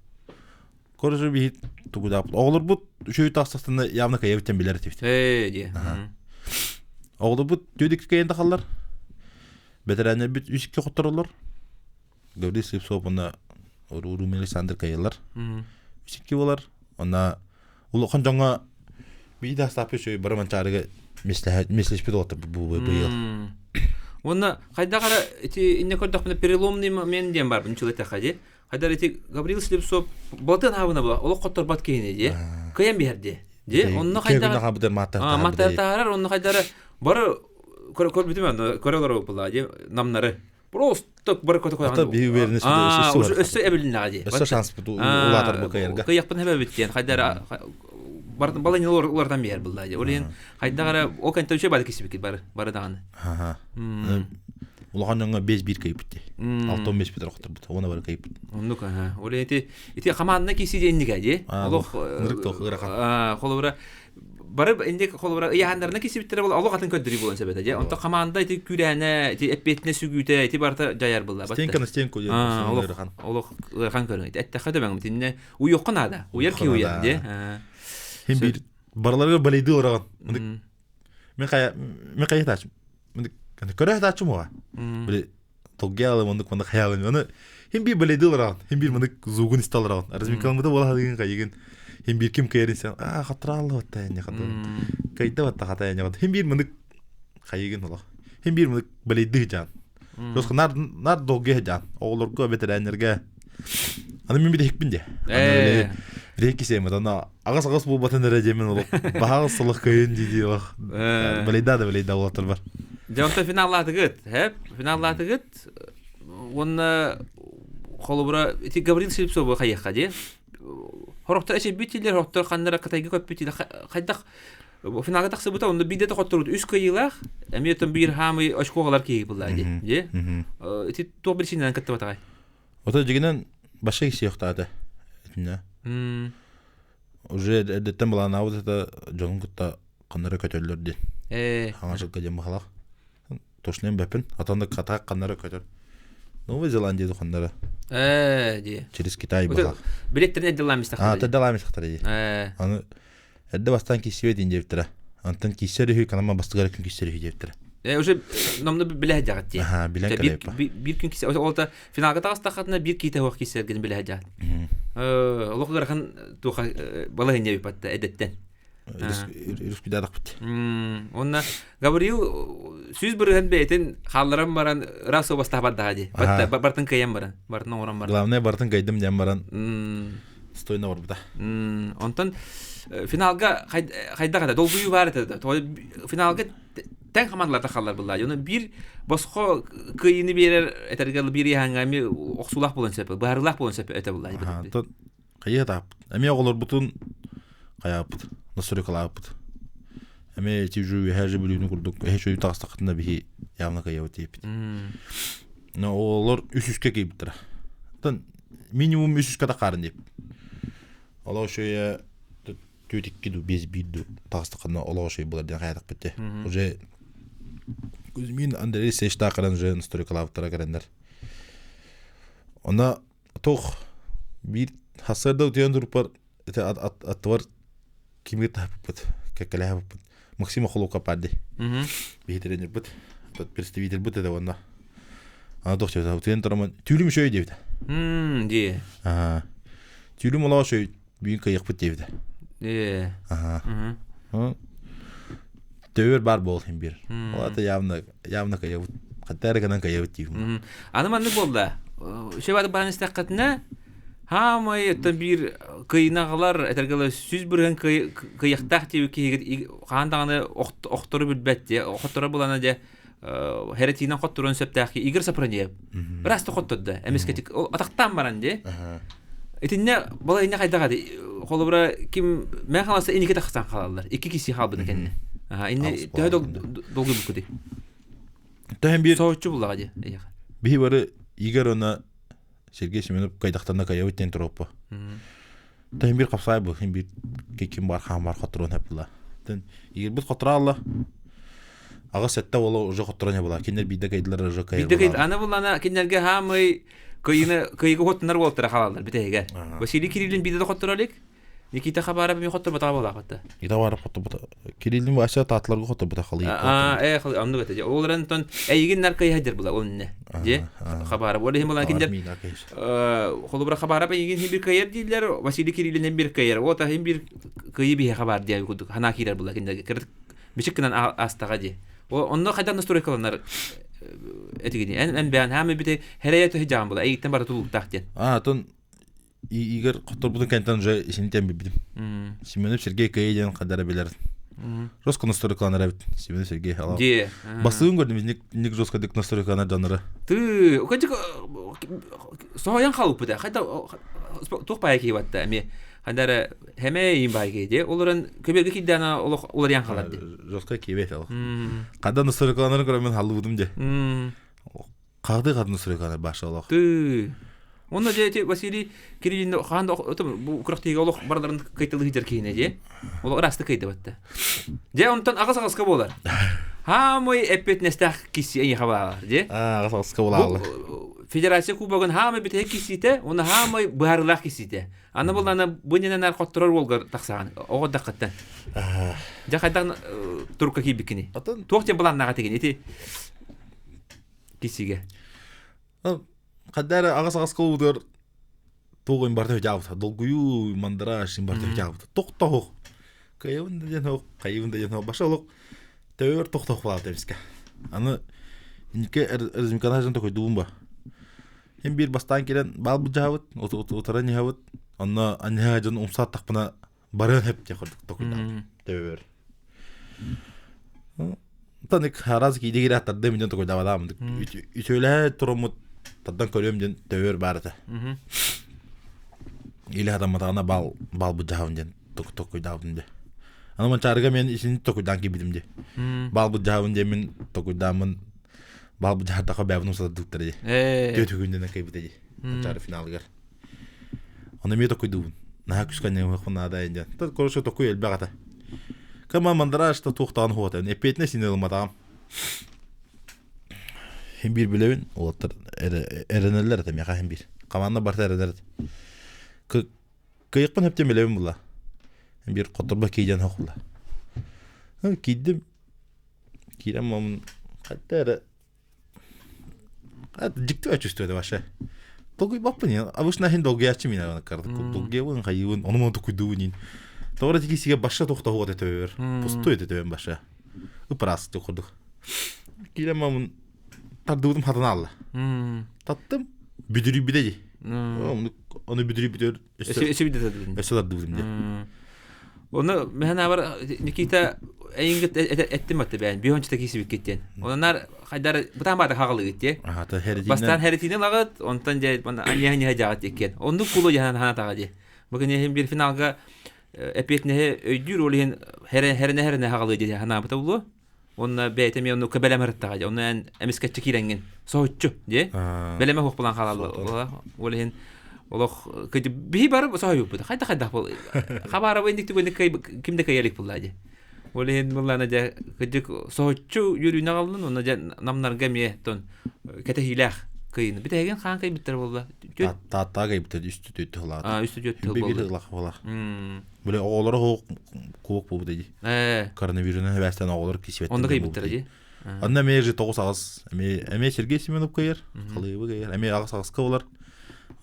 Короче, биһи тугудааппыт. Оҕолорбут үчүгэй тахсастана явно кыайабыт билэр этибит. Ээ диэ. Оҕолорбут түөдүккэ кыайан тахаллар. Бэтэрээннэрбит үс икки хоттороллор. Гаврил Слепцов уонна Румин Александр кыайаллар. Үс икки буолар. Онно улахан дьоҥҥо биир да астааппы үчүгэй бары манчаарыга мислэспит уолаттар бу быйыл. Уонна хайдах эрэ ити инне көрдөхпүнэ переломный момент диэн бар бу эттэххэ дии. Хайдар ити Гаврил Слепцов былатын хаабына була олох хотторбот киһини дии. Кыайан биһэр дии. Дии онно хайдах маттар таһарар онно хайдара бары көрбүтүм көрө олорор була дии намнары Просто бары көтө Ата биһи уверенность өссө эбилиннэҕэ дии. Өссө шанспыт улаатар бу кыайарга. Кыйахпын хэбэбит диэн хайдара. бартын балайны улартан биэр булла. Ол иһин хайдах эрэ ол кэнтэ үчүгэй бары кисибиккит бары бары даҕаны. Улахан дьоҥҥо 5-1 кыйбыт дии. 6-15 битэр охторбут. Уона бары кыйбыт. Оннук аха. Ол ити ити хамаанна киси диэннигэ дии. Олох ынырык тох ыарахан. Холобура бары инник холобура ыйаһаннарына кисибиттэрэ бол олох атын көрдөрүү буолан сөбөтө дии. Онто команда ити күүрээнэ, ити эппиэтинэ сүгүүтэ, ити барыта дьайар булла. Стенка на стенку диэн ыарахан. Олох ыарахан көрүҥ. Эттэххэ дөбөҥ итиннэ уйуохха наада. Уйар ки уйар дии. Хин биир барыларыгар балейдыы ораҕын. Мин хайа мин хайа таачым. Көрө таачым уға. Били толгиалы мындык мындык хаялын. Оны хим бир балейдыы ораҕын. Хим бир мындык зугун истал ораҕын. Разминкаламыта буола хадыгын хайыгын. Хим бир ким кыйарын сен аа хатыраалла батта энне хатырын. Кайда батта хата энне хим бир мындык хайыгын олох. Хим бир мындык балейдыы жан. Жоско нар нар долгия жан. Оҕолорго ветераннерге Аны мин битэһикпин де. Аны битэһик кисиэммит. Аны аҕас-аҕас буолбатын эрэ диэмин олох баһаҕас сылых көйүн дии олох балейда да балейда буолаттар бар. Дьэ онтон финаллаатыгыт, хэп, финаллаатыгыт уонна холобура ити Гаврил Слепцовы хайыахха дии. Хорохтор эчэйбит дииллэр, хорохтор ханнара Кытайга көппүт дииллэр. Хайдах финалга тахсыбыта, онно биирдэ да хотторбут үс кыайыылаах, эмиэ оттон биир хаамый очкогалар киһи булла дии. Дии. Ити туох причинанан кыттыбатаҕай? Ото дьигинэн башка кисиэхтаата. Итиннэ. Уже эрдэттэн былааннаабыт это дьонун кытта ханнара көтөллөр диэн. Хаҥа сылга диэн баһалах. Точно бэппин. Атан да ката ханнара көтөр. Новая Зеландия ханнара. Дии. Через Китай баһалах. Билеттерин эрдэлаамистахтара. А, эрдэлаамистахтара дии. Аны Эрдэ бастаан киирсибэт ин диэбиттэрэ. Онтон киирсэр үһү, канама бастыгар күн киирсэр үһү диэбиттэрэ. Уже номно билэ сылдьаҕыт дии. Аха, билэн кэлэйпа. Биир күн киирсэ, ол та финалга таҕыстаххытына биир киитэ суох киирсэргин билэ сылдьаҕыт. Олох ыарахан туоха балаһынньа бүппатта эдэттэн. Үрүскүдадахпыт. Онна Гаврил 100% бэйэтин хаалларан баран ыраас суобастаах бардаҕа дии. Бартын кыайан баран, бартын оҥорон баран. Главное бартын кыайдым диэн баран стойно барбыта. Онтон финалга хайдах это долгуйуу баар этэ финалга тэҥ хамаандалар тахаллар буллаа. Ону биир босхо кыайыыны биэрэр этэргэ биир ыйааһыҥҥа эмиэ охсуулаах буолан сөп, быһаарыылаах буолан сөп этэ буллаа. Онтон хайыа тааппыт. Эмиэ оҕолорбутун хайааппыт, настройкалаабыппыт. Эмиэ ити уже үөһээ же бүлүүнү курдук эһэ чөйү таҕыстаххытына биһи явно кыайабыт диэппит. Но оҕолор үс үскэ киирбиттэрэ. Оттон минимум үс үскэ тахаарын диэп. Олоо шөйө 4-2 ду 5-1 ду таҕыстаххына олоо шөй булар диэн хайатахпыт те. Уже Кузьмин Андрей Сечта каран уже настройкалаабыттара кэрэннэр. Она туох биир хасыарда утуйан туруппар ити аттыбар кимге таһыппыт кэккэлэһэппыт Максим Охолука паарди биһи тренербит представительбит этэ уонна ана туох чөтө утуйан тураман түүлүм үчүгэй диэбитэ дии түүлүм олоо үчүгэй бүгүн кыайыахпыт диэбитэ төбөр баар буол иһин биир ол ата явно явно кыайабыт хатта эрэ гынан кыайабыт диибин аны маннык буолла үчүгэй баран истэххитинэ Хаамай оттон биир кыйнаҕалар этэргэ 100% кыйахтаах диэбит киһигит хаан даҕаны охтору билбэт дии охторо булана дьэ херэтиинэн хотторуон сөптөөх Игорь Сапронеев ыраас да хоттордо эмискэтик атахтаан баран дии итиннэ бала инне хайдах adi холобура ким мен халаса иники тахсан хаалаллар икки киси хаалбыны кэннэ инне төһө долгуйбуккутуй Төһөн биир соһуччу буллаҕа дии биһи бары Игорь уонна Сергей Семенов кайдахтанна кайабыт диэн туруоппа. Тэн биир хапсаай бу, хин биир ким бар хаан бар хотторон хаппыла. Тэн игирбит хотторалла. Аҕыс сэттэ уола уже хотторон була. Кинилэр биирдэ кайдылар уже кайы. Биирдэ кайд аны буллана кинилерге хаамый кыйыны кыйыгы хоттунар уолтара халаллар бүтэһигэ. Василий Кириллин биирдэ да хотторо илик. Никита Хабаров эмиэ хотторботаҕа буолаахпыт. Никита Хабаров хотторбута. Кириллин Вася таатыларга хотторбута халый. Аа, э, халый, оннук этэ. Ол эрэн тон эйигин нар кыйа була ол инне. Же Хабаров. Ол иһин була киндер холобура Хабаров эйигин хин бир кыйар дииллэр, Василий Кириллин бир кыйар. Вот хин бир кыйы биһи хабар диэн курдук ханаа киирэр була киндер. Бичик гынан астаҕа ди. Онно хайдан настройкаланар этигини. Эн эн бээн хаамы бите херее төһө жаан була. Эйигиттен бары тулуктаах диэн. Аа, тон Игорь хотторбутун кэнтэн уже исинитэн билбитим. Семенов Сергей Кэй диэн хадара билэр. Жестко настройкаланар эбит Семенов Сергей. Дии. Басыын көрдүм ник ник жестко дик настройкаланар дьоннора. Ты, кадик соһойон хаалбыт хайда туох баайа киһи батта эми. Хадара хэмэ иин баай киһи Олорон көбөргө кийдээнэ олох уларыйан халар ди. Жестко киебет ол. Кадан ысырыкаланарын көрөн мен халлыбытым де. Кады кадын ысырыкаланар башы олох. Ты. Онно же эти Василий Кириллин хаан да бу күрэхтиигэ олох барыларын кыйтылыһыдьар киһине же. Олох ырасты кыйдыбатта. Же онтон аҕыс аҕыска буолар. Хаамый эппиэтинэстээх киси эйиэхэ баалар же. Аҕыс аҕыска буолааллар. Федерация кубогын хаамый бүтэһик кисиитэ, уонна хаамый быһаарыылаах кисиитэ. Аны буллана бу ненэнэр хотторор уолгар тахсаҕын оҕо даххыттан. Дьэ хайдах турукка киирбиккиний? Туох диэн былааннаах этигин ити кисигэ? Хайда эрэ аҕыс аҕыс кылбытыгар туох им барыта өтөабыта. Долгуйуу, мандраж им барыта өтөабыта. Тохтоһух. Кыайабын да диэн хоох, хайыбын да диэн хоох. Баша олох төбөр тохтоһух баалта эмискэ. Аны инникке размикана жан токойдугум ба. Хин биир бастаан кэлэн баал былдьаһабыт, утаран иһэбит. Онно анньаһа дьон умсааттахпына барыан хөп диэх курдук токуйдаабыт төбөбөр. Танык араас кииди киирэ тардым диэн токуйдаабатаам. Үтүөлэһэ тураммыт тардан көрүөм диэн төбөбөр баар этэ. Или хатамматаҕына баал баал былдьаһабын диэн токуйдаабытым дии. Аны Манчаарыга мен исини токуйдаан киирбитим дии. Баал былдьаһабын диэн мин токуйдааммын баал былдьаһардахха бэйэбин умсатардыктар дии. Түөт үгүннэнэн кэйбитэ дии. Манчаары финалыгар. Ону эмиэ токуйдуубун. Наһаа күскэ анньыахпын наада диэн. Тот короче токуй элбэх этэ. Кама мандраж та туохтаан хуотан. Эппиэтинэ син ылыматаҕым. Хин биир билэбин, уолаттар эрэнэллэр этэ миэхэ хин биир. Команда барыта эрэнэр этэ. Кыйыкпын хөптөн билэбин була. Биир хотторбо киидэн хохула. Киирдим. Киирэн мамын хатта эрэ Дьикти чувствует вообще. Долгуйбаппын я. Обычно хин долгуйааччы мин аны карды. Долгуйабын, хайыбын, ону маны тукуйдуубун ин. Тоҕо тики сигэ баша тохтоһуот этөбөр. Пустой этөбөн баша. Ыпырас курдук. Киирэн мамын тардыбытым хатан алла. Таттым. Бүдүрүйбүтэ ди. Ону бүдүрүйбүтөр өссө тардыбытым ди. Оны мэхэнабар Никита эйингит эттим атты бээн биһончта киисибиккит диэн. Ононар хайдар бытаан баата хагалыгыт диэ. Бастаан хәритинен лагыт, онтон дьэ аньяһа ньаһа жаҕат иккен. Оннук кулу яһан хана таҕа дии. Бу киниһин бир финалга эпиэтинэһи өйдүүр ол иһин хэрэнэ хэрэнэ хагалыы дии ханаабыта булуо. Онно бэйэтэ эмиэ оннукка бэлэм ырыттаҕа дии. Онно эн эмискэччи киирэҥҥин соһуччу дии. Бэлэмэ суох булан хаалаллар. Ол иһин олох биһи бары соһуйбуппут. Хайда хайдах бол хабарабы инник түгэнник ким да кыйа илик булла дии. Ол иһин буллаана дьэ кыдьык соһуччу үөрүүнү аҕаллын онно дьэ намнарга эмиэ тон кэтэһиилээх кыйыны. Бүтэһигин хаан кыйбыттар буолла. Тааттаа кыйбыттар үстү түөттү хылаата. Үстү түөттү буолла. Буолла. Бile оҕолоро хоох кубок буолбут дии. Коронавирунан хабаастан оҕолор кисибеттер. Онно кыйбыттар дии. Онно эмиэ же тоҕус аҕыс эмиэ эмиэ Сергей Семенов кыйар, Халыыбы кыйар, эмиэ аҕыс аҕыска болар.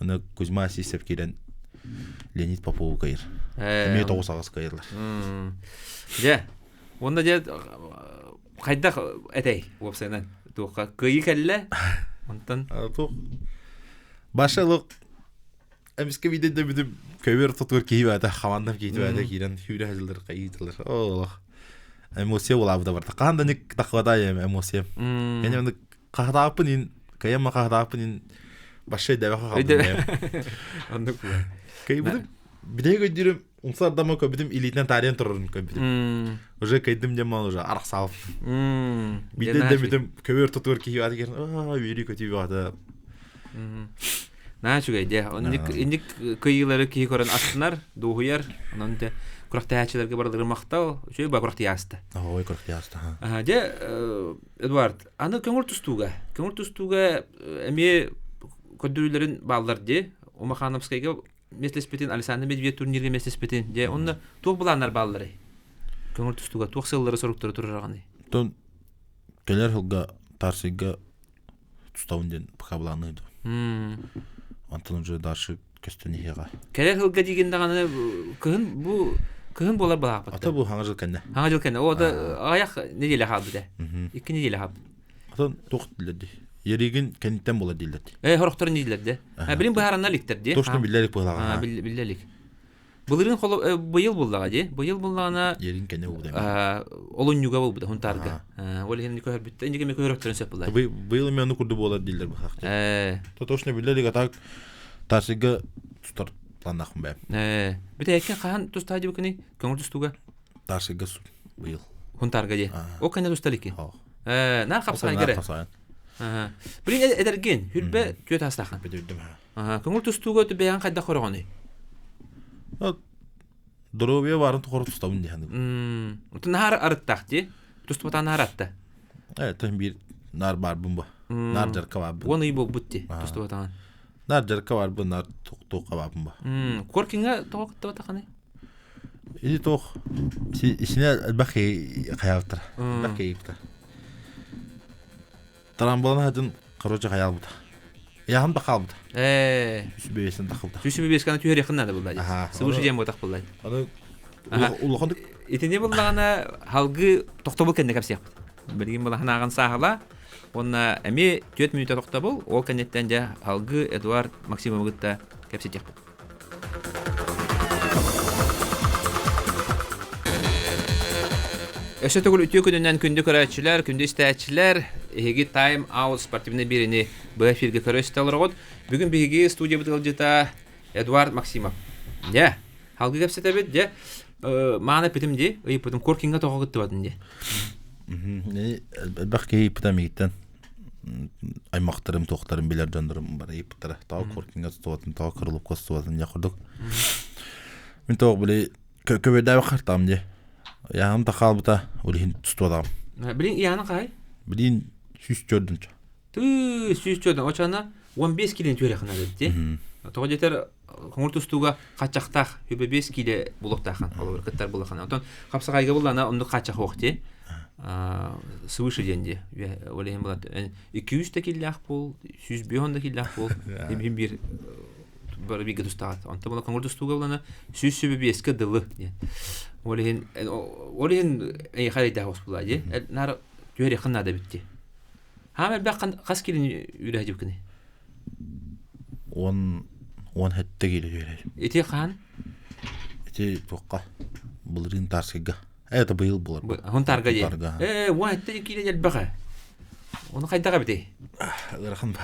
Онно Кузьма Асисев киирэн Леонид Попову кыйар. Эмиэ тоҕус аҕыс кыйарлар. Дьэ, онно дьэ хайдах этэй уопсайынан туохха кыайыы кэллэ онтон туох Баша лук Эмискэ биирдэ бүтүм көбүөр ортотугар киһи баата, хамаандам киһи баата киирэн сүүрэ сылдьар, хайыы Олох. Эмоция булаабыта барда. Хаһан да ник тахватай эмоция. Мен аны хаһатааппын ин, кайама хаһатааппын ин башша дэбэ хаалдым. Оннук Кайбытым биде көйдүрүм умсардама көбүтүм илиитинэн таарыйан турарын көбүтүм. Уже кайдым дем мал уже арахсалып. Биде дебитим көбүөр ортотугар киһи баата киирэн, аа үөрүү көтүү баата. Наһаа үчүгэй дьэ. Инник инник кыайыылары киһи көрөн астынар, дуоһуйар. Онон дьэ күрэхтэһээччилэргэ барыларын махтал. Үчүгэй ба күрэхтии ааста. Ой, күрэхтии ааста. Аха, дьэ, Эдуард, аны көҥүл тустууга. Көҥүл тустууга эмиэ көрдөрүүлэрин бааллар дии. Умахановскайга миэстэлэспитин, Александр Медведев турнирга миэстэлэспитин. Дьэ, онно туох былааннар баалларый? Көҥүл тустууга туох сыаллары-соруктары туруораҕыный? Тон кэлэр сылга Тарсыйга тустабын диэн пока былаанныыр Онтон уже дальше көстөн иһиэҕэ. Кэлэр сылга диигин даҕаны кыһын бу кыһын буолар балааппыт. Ата бу хаҥа жыл кэннэ. Хаҥа жыл кэннэ. О да аҕыйах неделя хаалбыт ээ. Икки неделя хаалбыт. Атын туох дииллэр Еригин кэнниттэн буолар дииллэр. Э хорохторун дииллэр де. Билин быһаарана иликтэр дии. Точно биллэ илик быһалаҕа. Биллэ илик. Былырыын холо быйыл буллаҕа дии. Быйыл буллаҕына Ерин кэннэ буолбута. Олунньуга буолбута Хунтаарга. Ол иһин көһөрбүттэр. Инники көһөрөктөрүн сөп буллар. Быйыл эмиэ ону курдук буолар дииллэр быһаах. То точно биллэ илик а так Тарсыга тутар. Планнахпын бэйэм. Ээ, бүтэһиккин хаһан тустаа дибикини көҥүл тустууга? Тарсыга быйыл. Хунтаарга дии. Ол кэннэ туста иликки. Ээ, наар хапсаҕай Наар кэрэ. хапсаҕай. Билин эдэргин, хүрбэ түөт аастааххын. Бүтүрдүм. Көҥүл тустууга бэйэҥ хайдах көрөҕүнүй? Доруобуйа баарын тухары тустабын дии саныыбын. Отун наһаар арыттаах дии. Тустубатаан наһаар атта. Э, тон биир наар баарбын бу. Наар жарка баарбын. Уон ый буолбут дии тустубатаҕын. Наар жарка баарбын, наар туохха баарбын бу. Коркиҥҥа тоҕо кыттыбатаххыный? Ити туох исинэ элбэх хайаабыттар. Элбэх киһи Тарамбалан хатын короче хаялбыта. Яһан да хаалбыта. Ээ. Үс бэйэсин тахыбыта. Үс бэйэсканы түһэриэххин наада булла. Сыбышы диэн буотах булла. Аны улахан Итини буллаҕына халгы тохтобул кэннэ кэпсиэхпит. Билигин булахан ааҕан сааһыла. Уонна эмиэ 4 мүнүүтэ тохтобул, ол кэнниттэн дьэ халгы Эдуард Максимовы кытта кэпсэтиэхпит. Өссө төгүл үтүө күнүнэн күндү көрөөччүлэр, күндү истээччилэр, эһиги Time Out спортивнай биэриини быһа эфиргэ көрө истэ олороҕут. Бүгүн биһиги студиябыт ыалдьыта Эдуард Максимов. Дьэ, халгы кэпсэтэбит, дьэ, маана эппитим дии, ыйыппытым, Коркиҥҥа тоҕо кыттыбатын дии. Элбэх киһи ыйыппыта миигиттэн аймахтарым, туохтарым билэр дьоннорум бары ыйыппыттара. Тоҕо Коркиҥҥа тутуотун, тоҕо Крыловка тутуотун дьэ курдук. Мин тоҕо били көбөйдөөбүт хартаам дии. Яһым да хаалбыта, ол иһин тутуотаҕым. Билин яһаны хаай? Билин 104 Тыы, 104 Очана 15 килени түһэрехин эбит Тоҕо диэтэр хоҥур тустууга хаччахтаах хүбэ 5 киле булуохтаахан холобур кыттар булахан. Онтон хапсаҕайга буллана оннук хаччах суох дии. Свыше диэн дии. Ол иһин булан 200 да киллээх буол, 105 да киллээх буол. Бим биир бары бииргэ тустаҕат. Онтон була хоҥур тустууга булана 105-ке дылы диэн. Ол иһин ол иһин эйиэхэ эрэйдээх оспула дии. Наар түһэриэххин наада эбит дии. Хаам элбэх хас килини үлэһдибиккиний? 10 17 киилэ үөрэр. Ити хаан? Ити туохха? Былырыын Тарскайга. Это быйыл буолар. Хунтаарга дии. Ээ, 17 киилэ элбэх ээ. Ону хайдах эбитий? Ыарахан ба.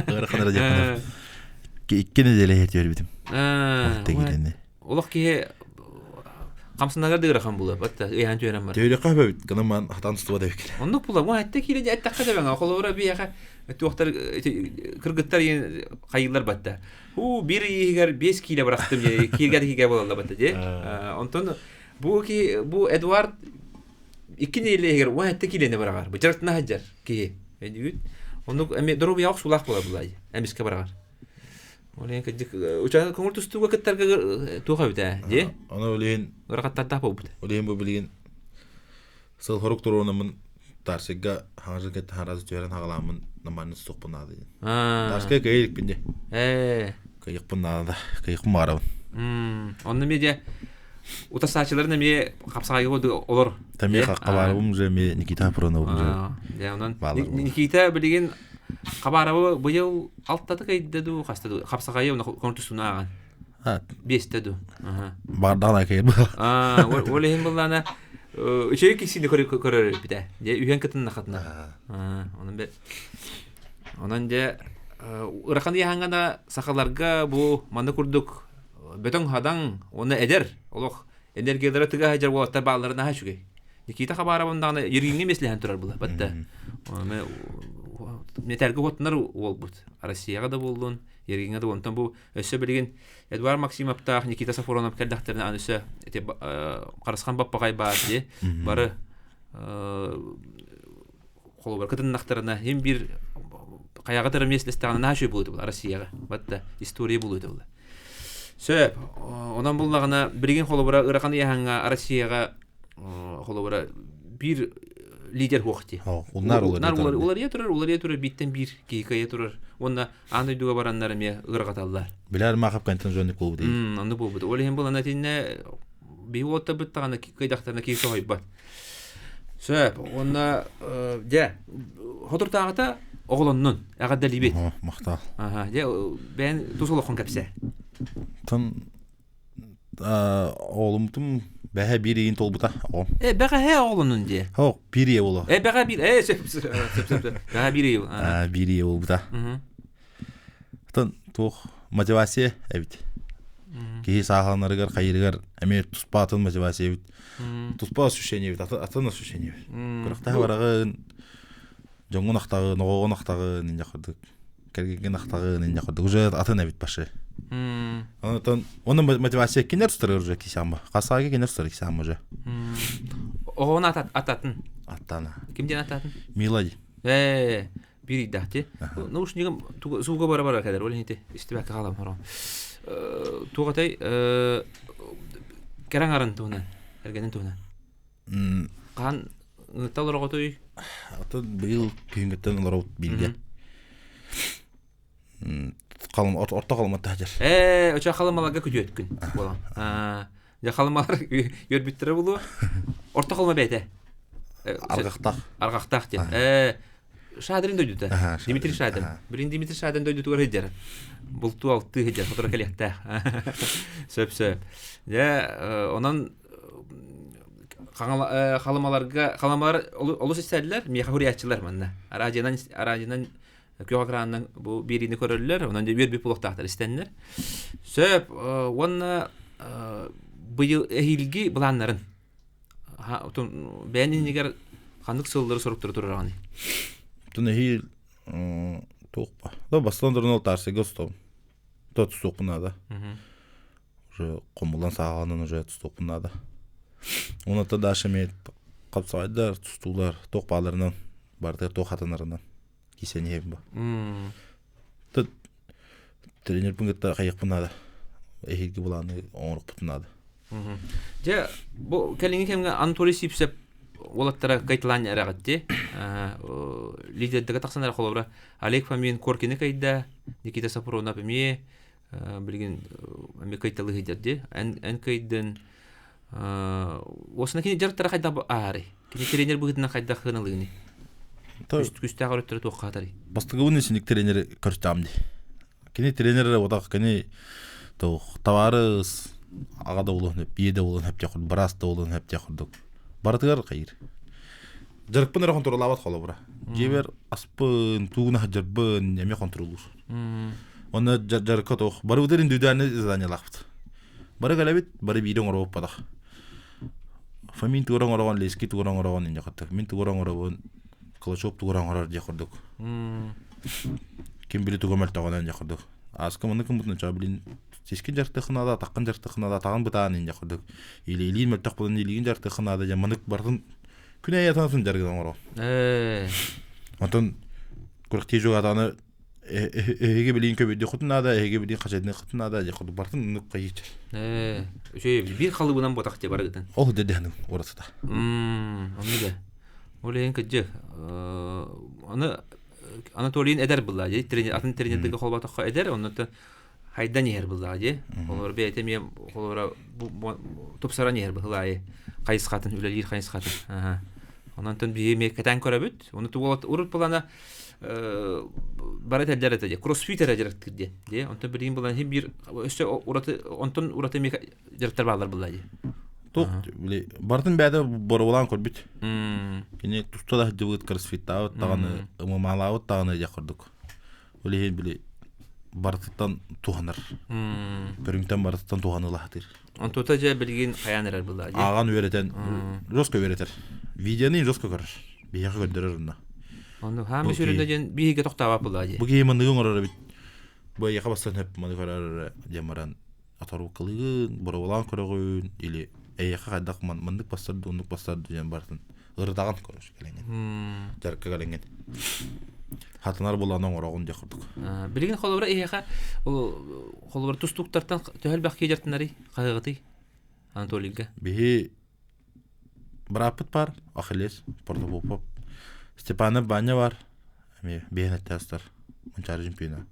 Ыарахан эрэ диэххэ. 2 нэдиэлэ иһит үөрбүтүм. 17 киилэни. Олох киһи хамсанарга да ыарахан буолар батта ыйаан түһэрэн бар. Төһөлөххө хөбөбүт гынан маан хатан тутуба да эбиккин. Оннук була бу этте киирэн эттэххэ да бэҥэ холобура биһиэхэ туохтар кыргыттар хайыылар батта. Хуу бир иһигэр 5 киилэ бырахтым дии кииргэ кииргэ буолалла батта дии. Онтон бу ки бу Эдуард 2 нэдиэлэ иһигэр 17 киилэни быраҕар. Бу дьарыктана сылдьар киһи. Өйдүүгүт? Оннук эми доруобуйаҕа охсуулаах буолар булай. Эмискэ быраҕар. Ол иһин кырдьык уча көҥүл тустууга кыттарга туох эбит ээ дии? Ону ол иһин Ырахаттардаах буолбут. Ол иһин бу билигин сыл хорук туруонаммын Тарсыга хаҥажын кытта хараас түһэрэн хаҕалааммын намааны тустуохпун наада диэн. Тарскай кыайа иликпин дии. Ээ. Кыайыахпын наада. Кыайыахпын баҕарабын. Онно эмиэ дьэ утасааччыларын эмиэ хапсаҕайга олор. Тамия Хабаровым уже эмиэ Никита Хапронов уже. Дьэ онон Никита билигин Хабаровы быйыл алтатык ыйда дуу хаста дуу хапсаҕайы онно контустуна ааҕан. Биэстэ дуу. Баардаан акайыр Аа, ол иһин буллаана үчүгэй кисини көрөр эбитэ. Дьэ үһэн кытынна хатына. Онон бе Онон дьэ ырахан ыйааһыҥҥа да сахаларга бу манна курдук бөтөҥ хадаҥ уонна эдэр олох энергиялара тыга сылдьар уолаттар бааллара наһаа үчүгэй. Никита Хабаровын даҕаны Ергиҥҥэ миэстэлэһэн турар була. Батта металга уоттанар уолбут. Россияҕа да буоллун, Ергиҥҥэ да онтон бу өссө билигин Эдуард Максимовтаах Никита Сафронов кэллэхтэринэ аны өссө ити Харысхан Баппаҕай баар дии. Бары холобур кытыннахтарына иһин биир хайаҕа да миэстэлэстэҕинэ наһаа үчүгэй буолуо этэ Россияҕа батта история буолуо этэ сөп онон буллаҕына билигин холобура ыарахан ыйааһыҥҥа Россияҕа холобура биир лидер суох дии Уннар уларыйа турар уларыйа турар бииртэн биир киһи кыайа турар уонна аан дойдуга бараннар эмиэ ыарҕаталлар билэр маахап кантан жонник буолбут оннук буолбут ол иһин булана итиннэ биһи уоттарбыт даҕаны кыайдахтарына киһи соһуйбат Сөп. Уонна дьэ, хотуртааҕыта оҕолоннун, эҕэрдэлиибит. Махтал. Аха, дьэ, бэйэн тус олоххун кэпсээ. Тон оҕолумтум бэһэ биир ыйын толбута оҕом. Э, бэҕэһээ оҕолоннун дии. Һок, биир ийэ буолуо. Э, бэҕэ биир, э, сөп, сөп, сөп, сөп. Бэҕэ биир ийэ. Биир ийэ буолбута. Тон туох мотивация эбит. Киһи сааһыланарыгар, хайырыгар эмиэ туспа атын мотивация эбит. Туспа ощущение эбит, атын ощущение эбит. Күрэхтэһэ бараҕын, дьоҥҥун ахтаҕын, оҕоҕун ахтаҕын, инньэ курдук. Кэргэҥҥин ахтаҕын, инньэ курдук. Уже атын эбит башы. Онтон онон мотивация кинер тутар уже кисамма. Хасаага кинер тутар кисамма уже. Оҕоҕун ататын. Аттана. Ким диэн ататын? Мила ди. Ээ, биир ыйдаах Наушнигым сууга бара-бара кэлэр, ол иһин истибэккэ хаалам хорон. Туох этэй кэрэҥ арын туһунан, эргэнин туһунан. Хаһан ыытта олороҕутуй? Атын быйыл күһүҥҥүттэн олоробут бииргэ. Халым орто халымат таһдьар. Ээ, очо халымаларга күтүөткүн буолан. Дьэ халымалар үөрбүттэрэ буолуо. Орто халыма бэйэтэ. Арҕахтаах. Арҕахтаах диэн. Ээ, Шадрин дойдута. Дмитрий Шадрин. Билин Дмитрий Шадрин дойдутугар сылдьар. Бултуу алтыы сылдьар, сотору кэлиэхтээх. Сөп-сөп. Дьэ, онон халымаларга халымалар олус истэллэр, миэхэ хуруйааччылар манна. Араадьыйанан араадьыйанан күөх экранынан бу биэриини көрөллөр, онон дьэ үөрбүт буолуохтаахтар истэннэр. Сөп, уонна быйыл эһиилги былааннарын бэйэн иннигэр ханнык сыллары соруктары турараҕыный? Тун эһиил туох ба? Бастан туран ол таарсыга устабын. То тустуохпун наада. Уже хомуллан сааҕанан уже тустуохпун наада. Онон даша эмиэ хапсаҕайдар, тустуулар туох бааларынан барытыгар туох хатанарынан кисэн иһэбин бу. Тут тренербин кытта хайыахпын наада. Эһиилги былааны оҥоруохпутун наада. Дьэ, бу кэлиҥҥи кэмҥэ Анатолий Сивцев уолаттара кайталаан эрэҕитти. Лидердэргэ тахсан эрэ холобура Олег Фомин Коркины кыайда, Никита Сапронов эмиэ билигин эмиэ кыайталыы сылдьар дии. Эн кыайдын Уосна кини дьарыктара хайдах аарый? Кини тренер быһыытынан хайдах сыаналыыный? Күстээх өрүттэрэ туохха хатарый? Бастакыбын исиник тренери көртөм дии. Кини тренер эрэ отах кини табаарыс аҕа да буолуон сөп, ийэ да буолуон сөп диэх курдук, быраас да буолуон сөп диэх курдук. Барытыгар хайыр. Дьарыкпын эрэ хонтуруоллаабат холобура. Дьиэбэр аспын, туугун аһдьарбын эмиэ хонтуруолуур. Онно дьарыкка туох барыбытыр индивидуальный заданиелаахпыт. Бары кэлэбит, бары биири оҥоробуппатах. Фомин тугу оҥороҕун, Лески тугу оҥороҕун инньэ курдук. Мин тугу оҥоробун, Калачев тугу оҥорор диэх курдук. Ким били тугу мөлтөҕүнэн диэх курдук. Ааска маннык гыммытын чаа билин сискин дьарыктыаххын наада, атаххын дьарыктыаххын наада, атаҕын бытаан инньэ курдук. Или илиин мөлтөх буолан илиигин дьарыктыаххын наада диэн маннык барытын күн аайы атын дьарыгын оҥоро. Онтон күрэхтии дьугаатааны эһиги билиин көбүдүөххүтүн наада, эһиги билиин хачайдыныаххытын наада диэх курдук барытын оннук хайыычар. Үчүгэй биир халыбынан ботах дии барыгытын. Ол дэдэһэн уратыта. Оннук ээ. Ол иһин кырдьык аны Анатолийын эдэр былаа дии атын тренердэргэ холботоххо эдэр оннуттан хайдан иһэр былаа дии. Олор бэйэтэ эмиэ холобура тупсаран иһэр быһылаайы хайысхатын үлэлиир хайысхатын. Онон биһи эмиэ кэтээн көрөбүт. Ону урут былана бары этэллэр этэ дии кроссфит эрэ дьарыктыыр диэн дии онтон билигин булан иһин биир өссө ураты онтон ураты эмиэ дьарыктар бааллар булла дии Туох били барытын бэйэтэ боруобалаан көрбүт. Кини туста да сылдьыбыт кроссфиттаабыт даҕаны ымымаалаабыт даҕаны диэх курдук. Ол иһин били барытыттан туһанар. Көрүҥтэн барытыттан туһаныылаһатыыр. Онтута дьэ билигин хайаан эрэр булла дии. Ааҕан үөрэтэн жестко үөрэтэр. Видеоны жестко көрөр. Биһиэхэ көрдөрөр онно. Онно хаамы сүрүнэ диэн биһиги тохтообот булла дии. Бу киһи манныгы оҥорор эбит. Бу эйиэхэ бастан сөп маны көрөр диэн баран оторуккалыгын, боруобалаан көрөҕүн или эйиэхэ хайдах маннык бастар дуу, оннук бастар дуу диэн барытын ырытаҕын короче кэлэҥҥин. Дьарыкка кэлэҥҥин. Хатанар булан оҥороҕун диэх курдук. Билигин холобура эһиэхэ холобура тустууктартан төһө элбэх киһи дьартынарый хаһыаҕытый Анатолийга? Биһи бырааппыт бар, Ахиллес, Протопопов, Степанов Баня бар, эмиэ биһин эттээстэр, Манчаары чемпиона.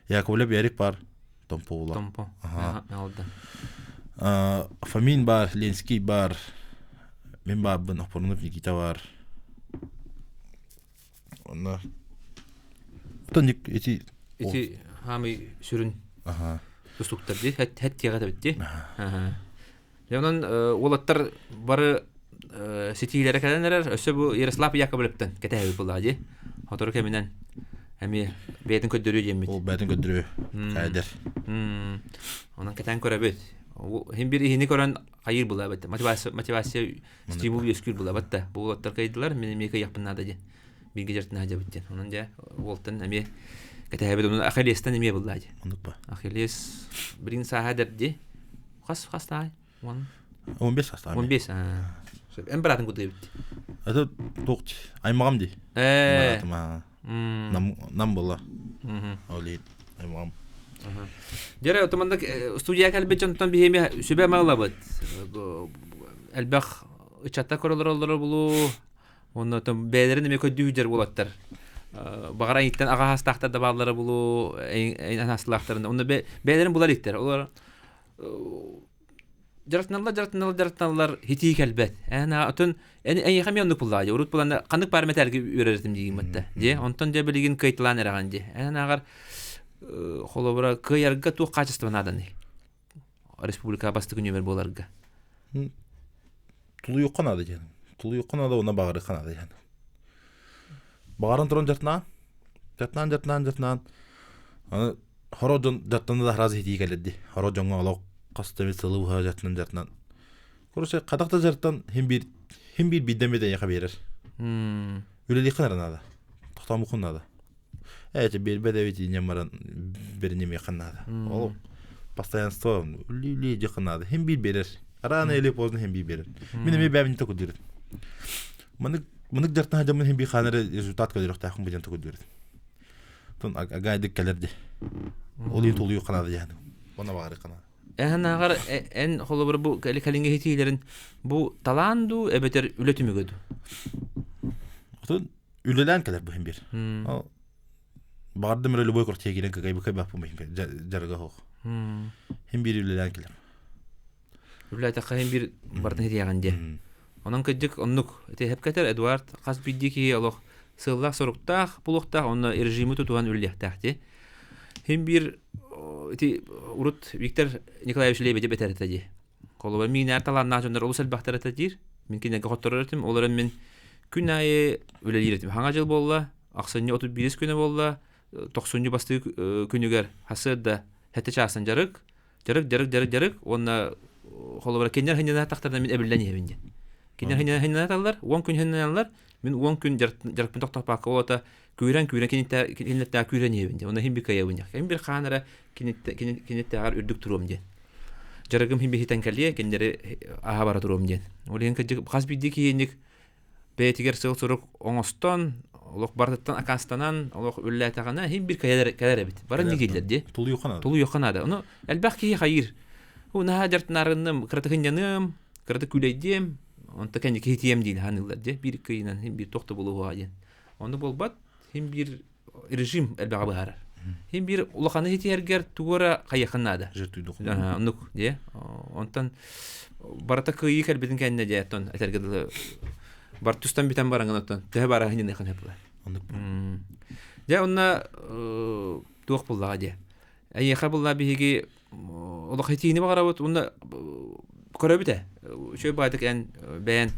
Яковлев Ярик бар, Томпо була. Томпо. Алда. Фомин бар, Ленский бар, мин баарбын, Опорунов Никита бар. Онно ити ити хаамый сүрүн тустуктар дии хэт тиэҕэ эбит дии. Дьэ онон уолаттар бары ситиилэрэ кэлэн эрэр. Өссө бу Ярослав Яковлевтан кэтэһэбит буоллаҕа дии. Сотору кэминэн эмиэ бэйэтин көрдөрүө диэммит. Ол бэйэтин көрдөрүө. Каайдер. Онон кэтээн көрөбүт. Хин бир иһини көрөн хайыр булабыт. Мотивация, мотивация стимул үөскүүр булабыт да. Бу уолаттар кыйдылар, мин эмиэ кыйахпын наада диэн. Бииргэ дьартын сылдьабыт диэн. Онон дьэ уолтан эмиэ кэтэһэбит. Онон Ахиллестан эмиэ буллаа дии. Оннук ба. Ахиллес билигин сааһа дэрди. Хас хас таай? Он 15 саастаах. 15. Сөп. Эн быраатын кутуйбут. Это туох аймаҕам дии. Ээ. Быраатым аа. Нам нам буолла. Ол иһин аймаҕам. Дьэрэ, отоманнык студия кэлбит дьонтон биһиэми сүбэ ылабыт. Элбэх ыччаттар көрөлөр булуу. Онно бэйэлэрин эмиэ көрдүү буолаттар. Баҕар айыттан аҕа хаастаахтар да бааллара булуу, анаастылаахтарын. Онно бэйэлэрин булар иттэр. Олор дьарыктаналлар, дьарыктаналлар, дьарыктаналлар хитии кэлбэт. Эн отун эн эйиэхэ эмиэ оннук буллаа урут булан ханнык баар мэтээлгэ үөрэритим диигин дии. Онтон дьэ билигин кыайталаан эрэҕин дии. Эн ааҕар холобура кыайарга туох качество нааданый? Республика бастакы нүөмэр буоларга. Тулуйуохха наада диэн. Тулуйуохха наада уонна баҕарыахха наада диэн. Баҕаран туран дьарытнаан, дьарытнаан, дьарытнаан, дьарытнаан. Аны хоро дьон дьарыктанна да сразу хитии кэлэр дии. Хоро дьоҥҥо олох хас да эмит сылы быһа дьарыктанан дьарыктанан. Короче, хатах да дьарыктан хин биир хин биир биирдэн биир эйиэхэ биэрэр. Үлэлиэххин эрэ наада. Тохтоомуккун наада. Ээ, биэрбэт эбит инньэн баран бэринимиэххин наада. Ол постоянство үлэлии диэххин наада. Хин биир биэрэр. Рано или поздно хин биир биэрэр. Мин эмиэ бэйэбин токудуурум. Манык манык дьарыктаах дьоммун хин биир хаан эрэ результат көрүөхтээхпин бу диэн токудуурум. Тон агайдык кэлэр дии. Ол иһин тулуйуохха наада диэн. Уонна баҕарыахха наада. Эн ааҕар эн холобур бу кэлиҥҥи иһитиилэрин бу талаан дуу эбэтэр үлэ түмүгэ дуу? Отон үлэлээн кэлэр бу иһин биир. Ол баҕардым эрэ любой квартира киирэн кыгайбыккай бааппын бу иһин биир дьарыга суох. Иһин биир үлэлээн кэлэр. Үлэлээтэххэ иһин биир барытын иһитиэҕин диэ. Онон кырдьык оннук ити эпкэтэр Эдуард хас биирдии киһи олох сыаллаах-соруктаах булуохтаах онно режими тутуһан үлэлиэхтээх дии. Иһин биир ити урут Виктор Николаевич Лебедев этэр этэ дии. Холобура миинээр талааннаах дьоннор олус элбэхтэр этэ диир. Мин кинилэргэ хотторор этим. Ол эрэн мин күн аайы үлэлиир этим. Хаҥа дьыл буолла, ахсынньы 31 күнэ буолла, тохсунньу бастыы күнүгэр сарсыарда сэттэ чаастан дьарык, дьарык, дьарык, дьарык, дьарык уонна холобура кинилэр хынньанатахтарына мин эбиллэн иһэбин диэн. Кинилэр хынньанаталлар, 10 күн хынньаналлар, мин 10 күн дьарыкпын тохтоппакка ол ата күүрэн күүрэн кинилэртээх күүрэн иһэбин диэн. Онно иһин бир кыайабын диэн. Ким бир хаан эрэ киниттээҕэр үрдүк туруом диэн. Дьарыгым иһин биһитэн кэлиэ, кинилэри аһа бара туруом диэн. Ол иһин кырдьык хас биирдии киһиник бэйэтигэр сыл-сурук оҥостон, олох барытыттан акаастанан, олох үллээтэҕинэ иһин бир кэлэр, кэлэр эбит. Бары дигиллэр дии. Тулуйуохха наада. Тулуйуохха наада. Ону элбэх киһи хайыыр. Наһаа дьартынаарынным, кыратык ынньаныам, кыратык күүлэйдиэм, онто кэнники хитиэм диин ханыыллар дии. Биир кыйынан иһин биир туох да булуоҕа диэн. Ону буолбат, иһин биир режим элбэҕи быһаарар. Иһин биир улаханы хитиэргэр тугу эрэ хайыаххын наада. Оннук дии. Онтон барыта кыайыы кэлбитин кэннэ дии оттон этэргэ дылы бар тустан бүтэн бараҥын оттон төһө бара хыньыныахын сөп Оннук. Дьэ онно туох буллаҕа дии. Эйиэхэ булла биһиги олох этиини баҕарабыт уонна көрөбүт ээ. Үчүгэй баайдык эн бэйэн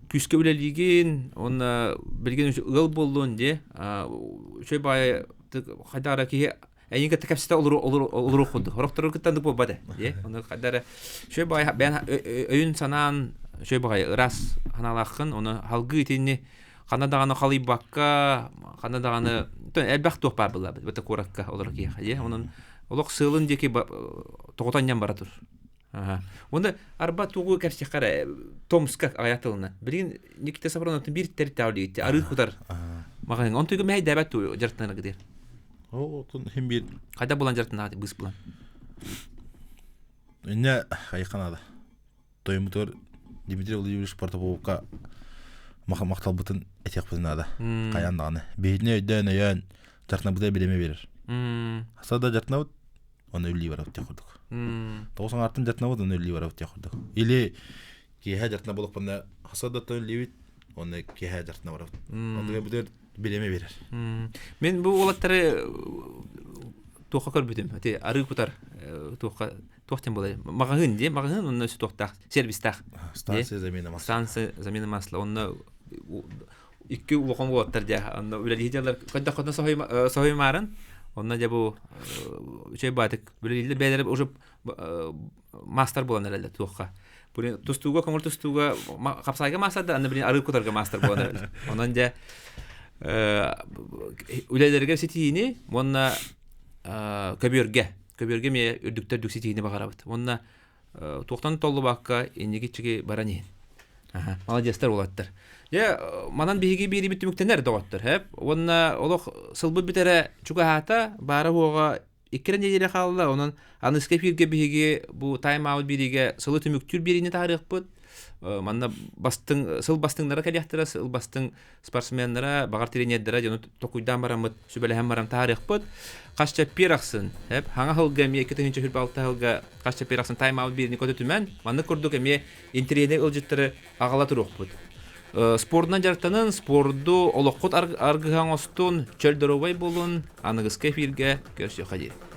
күүскэ үлэлиигин уонна билигин ыал буоллун дии. Үчүгэй баайы хайдах эрэ киһи эйигин кытта кэпсэтэ олоруох курдук. Сорохтору кытта оннук буолбат ээ. Дии. Ону хайдах эрэ үчүгэй баайы бэйэн өйүн санаан үчүгэй баҕайы ыраас санаалааххын, ону салгыы итинни ханна даҕаны халыйбакка, ханна даҕаны элбэх туох баар буолла быта куоракка олорор киһиэхэ дии. Онон олох сыалын диэки тоҕото анньан бара тур. Уонна арба тугу кэпсиэххэ эрэ Томска аҕыйах тылынан. Билигин Никита Сафроновтан биир тэрилтэҕэ үлэлиир арыы кутар маҕаһыыҥҥа. Онтуйга мэһэйдээбэт туу дьарыктанарга диэн. Оо, отун иһин биир Хайдах булан дьарыктанаҕыт быыс булан? Инньэ хайыхха наада. Тойоммутугар Дмитрий Владимирович Протопоповка махталбытын этиэхпитин наада. Хайаан даҕаны. Биһигини өйдөөн өйөөн дьартанабыта бириэмэ биэрэр. Хаса да дьартанабыт, оны үллии барабыт диэх курдук. Тоҕус аҥаартан дьартанабыт, оны үллии барабыт диэх курдук. Или киэһэ дьартана болохпунна хаса да үллиибит, оны киэһэ дьартана барабыт. Онтуга бүтэр бириэмэ биэрэр. Мин бу уолаттары туохха көрбүтүм. Ити арыы кутар туохха туох диэн буолай маҕаһыын диэ маҕаһыын онно туохтаах сервистаах станция замена масла станция замена масла онно икки улахан уолаттар дьэ онно үлэлии дьаллар хайдах хотно соһуймаарын Онно дьэ бу үчүгэй баатык билилли бэйэлэрэ уже мастер буолан эрэллэр туохха. Тустууга көҥүл тустууга хапсайга мастер да аны билин арыы кутарга мастер буолан эрэллэр. Онон дьэ үлэлэригэр ситиини уонна көбүөргэ көбүөргэ эмиэ үрдүктэр үрдүк ситиини баҕарабыт. Уонна туохтан толлубакка инники чиги баран иһин. Маладьыастар уолаттар. Дьэ, манан биһиги биэрибит түмүктэнэр доҕоттор, хэп. Уонна олох сылбыт бүтэрэ чугаһаата, баара-суоҕа икки нэдиэлэ хаалла. Онон аныска эфиргэ биһиги бу тайм-аут биэриигэ сылы түмүктүүр биэриини таһаарыахпыт. Манна бастыҥ сыл бастыҥнара кэлиэхтэрэ, сыл бастыҥ спортсменнара, баҕар тренердэрэ дьону токуйдаан бараммыт, сүбэлэһэн баран таһаарыахпыт. Хас чэппиэр ахсын, хэп, хаҥа сылга эмиэ 2026 сылга хас чэппиэр ахсын тайм-аут биэриини көтүтүмэн, маннык курдук эмиэ интэриэһинэй ыалдьыттары аҕала туруохпут. Спордунан дьарыктанын, спорду олоххут аргыһа оҥостун, чөл доруобай буолун, аныгыскы эфиргэ көрсүөххэ диэри.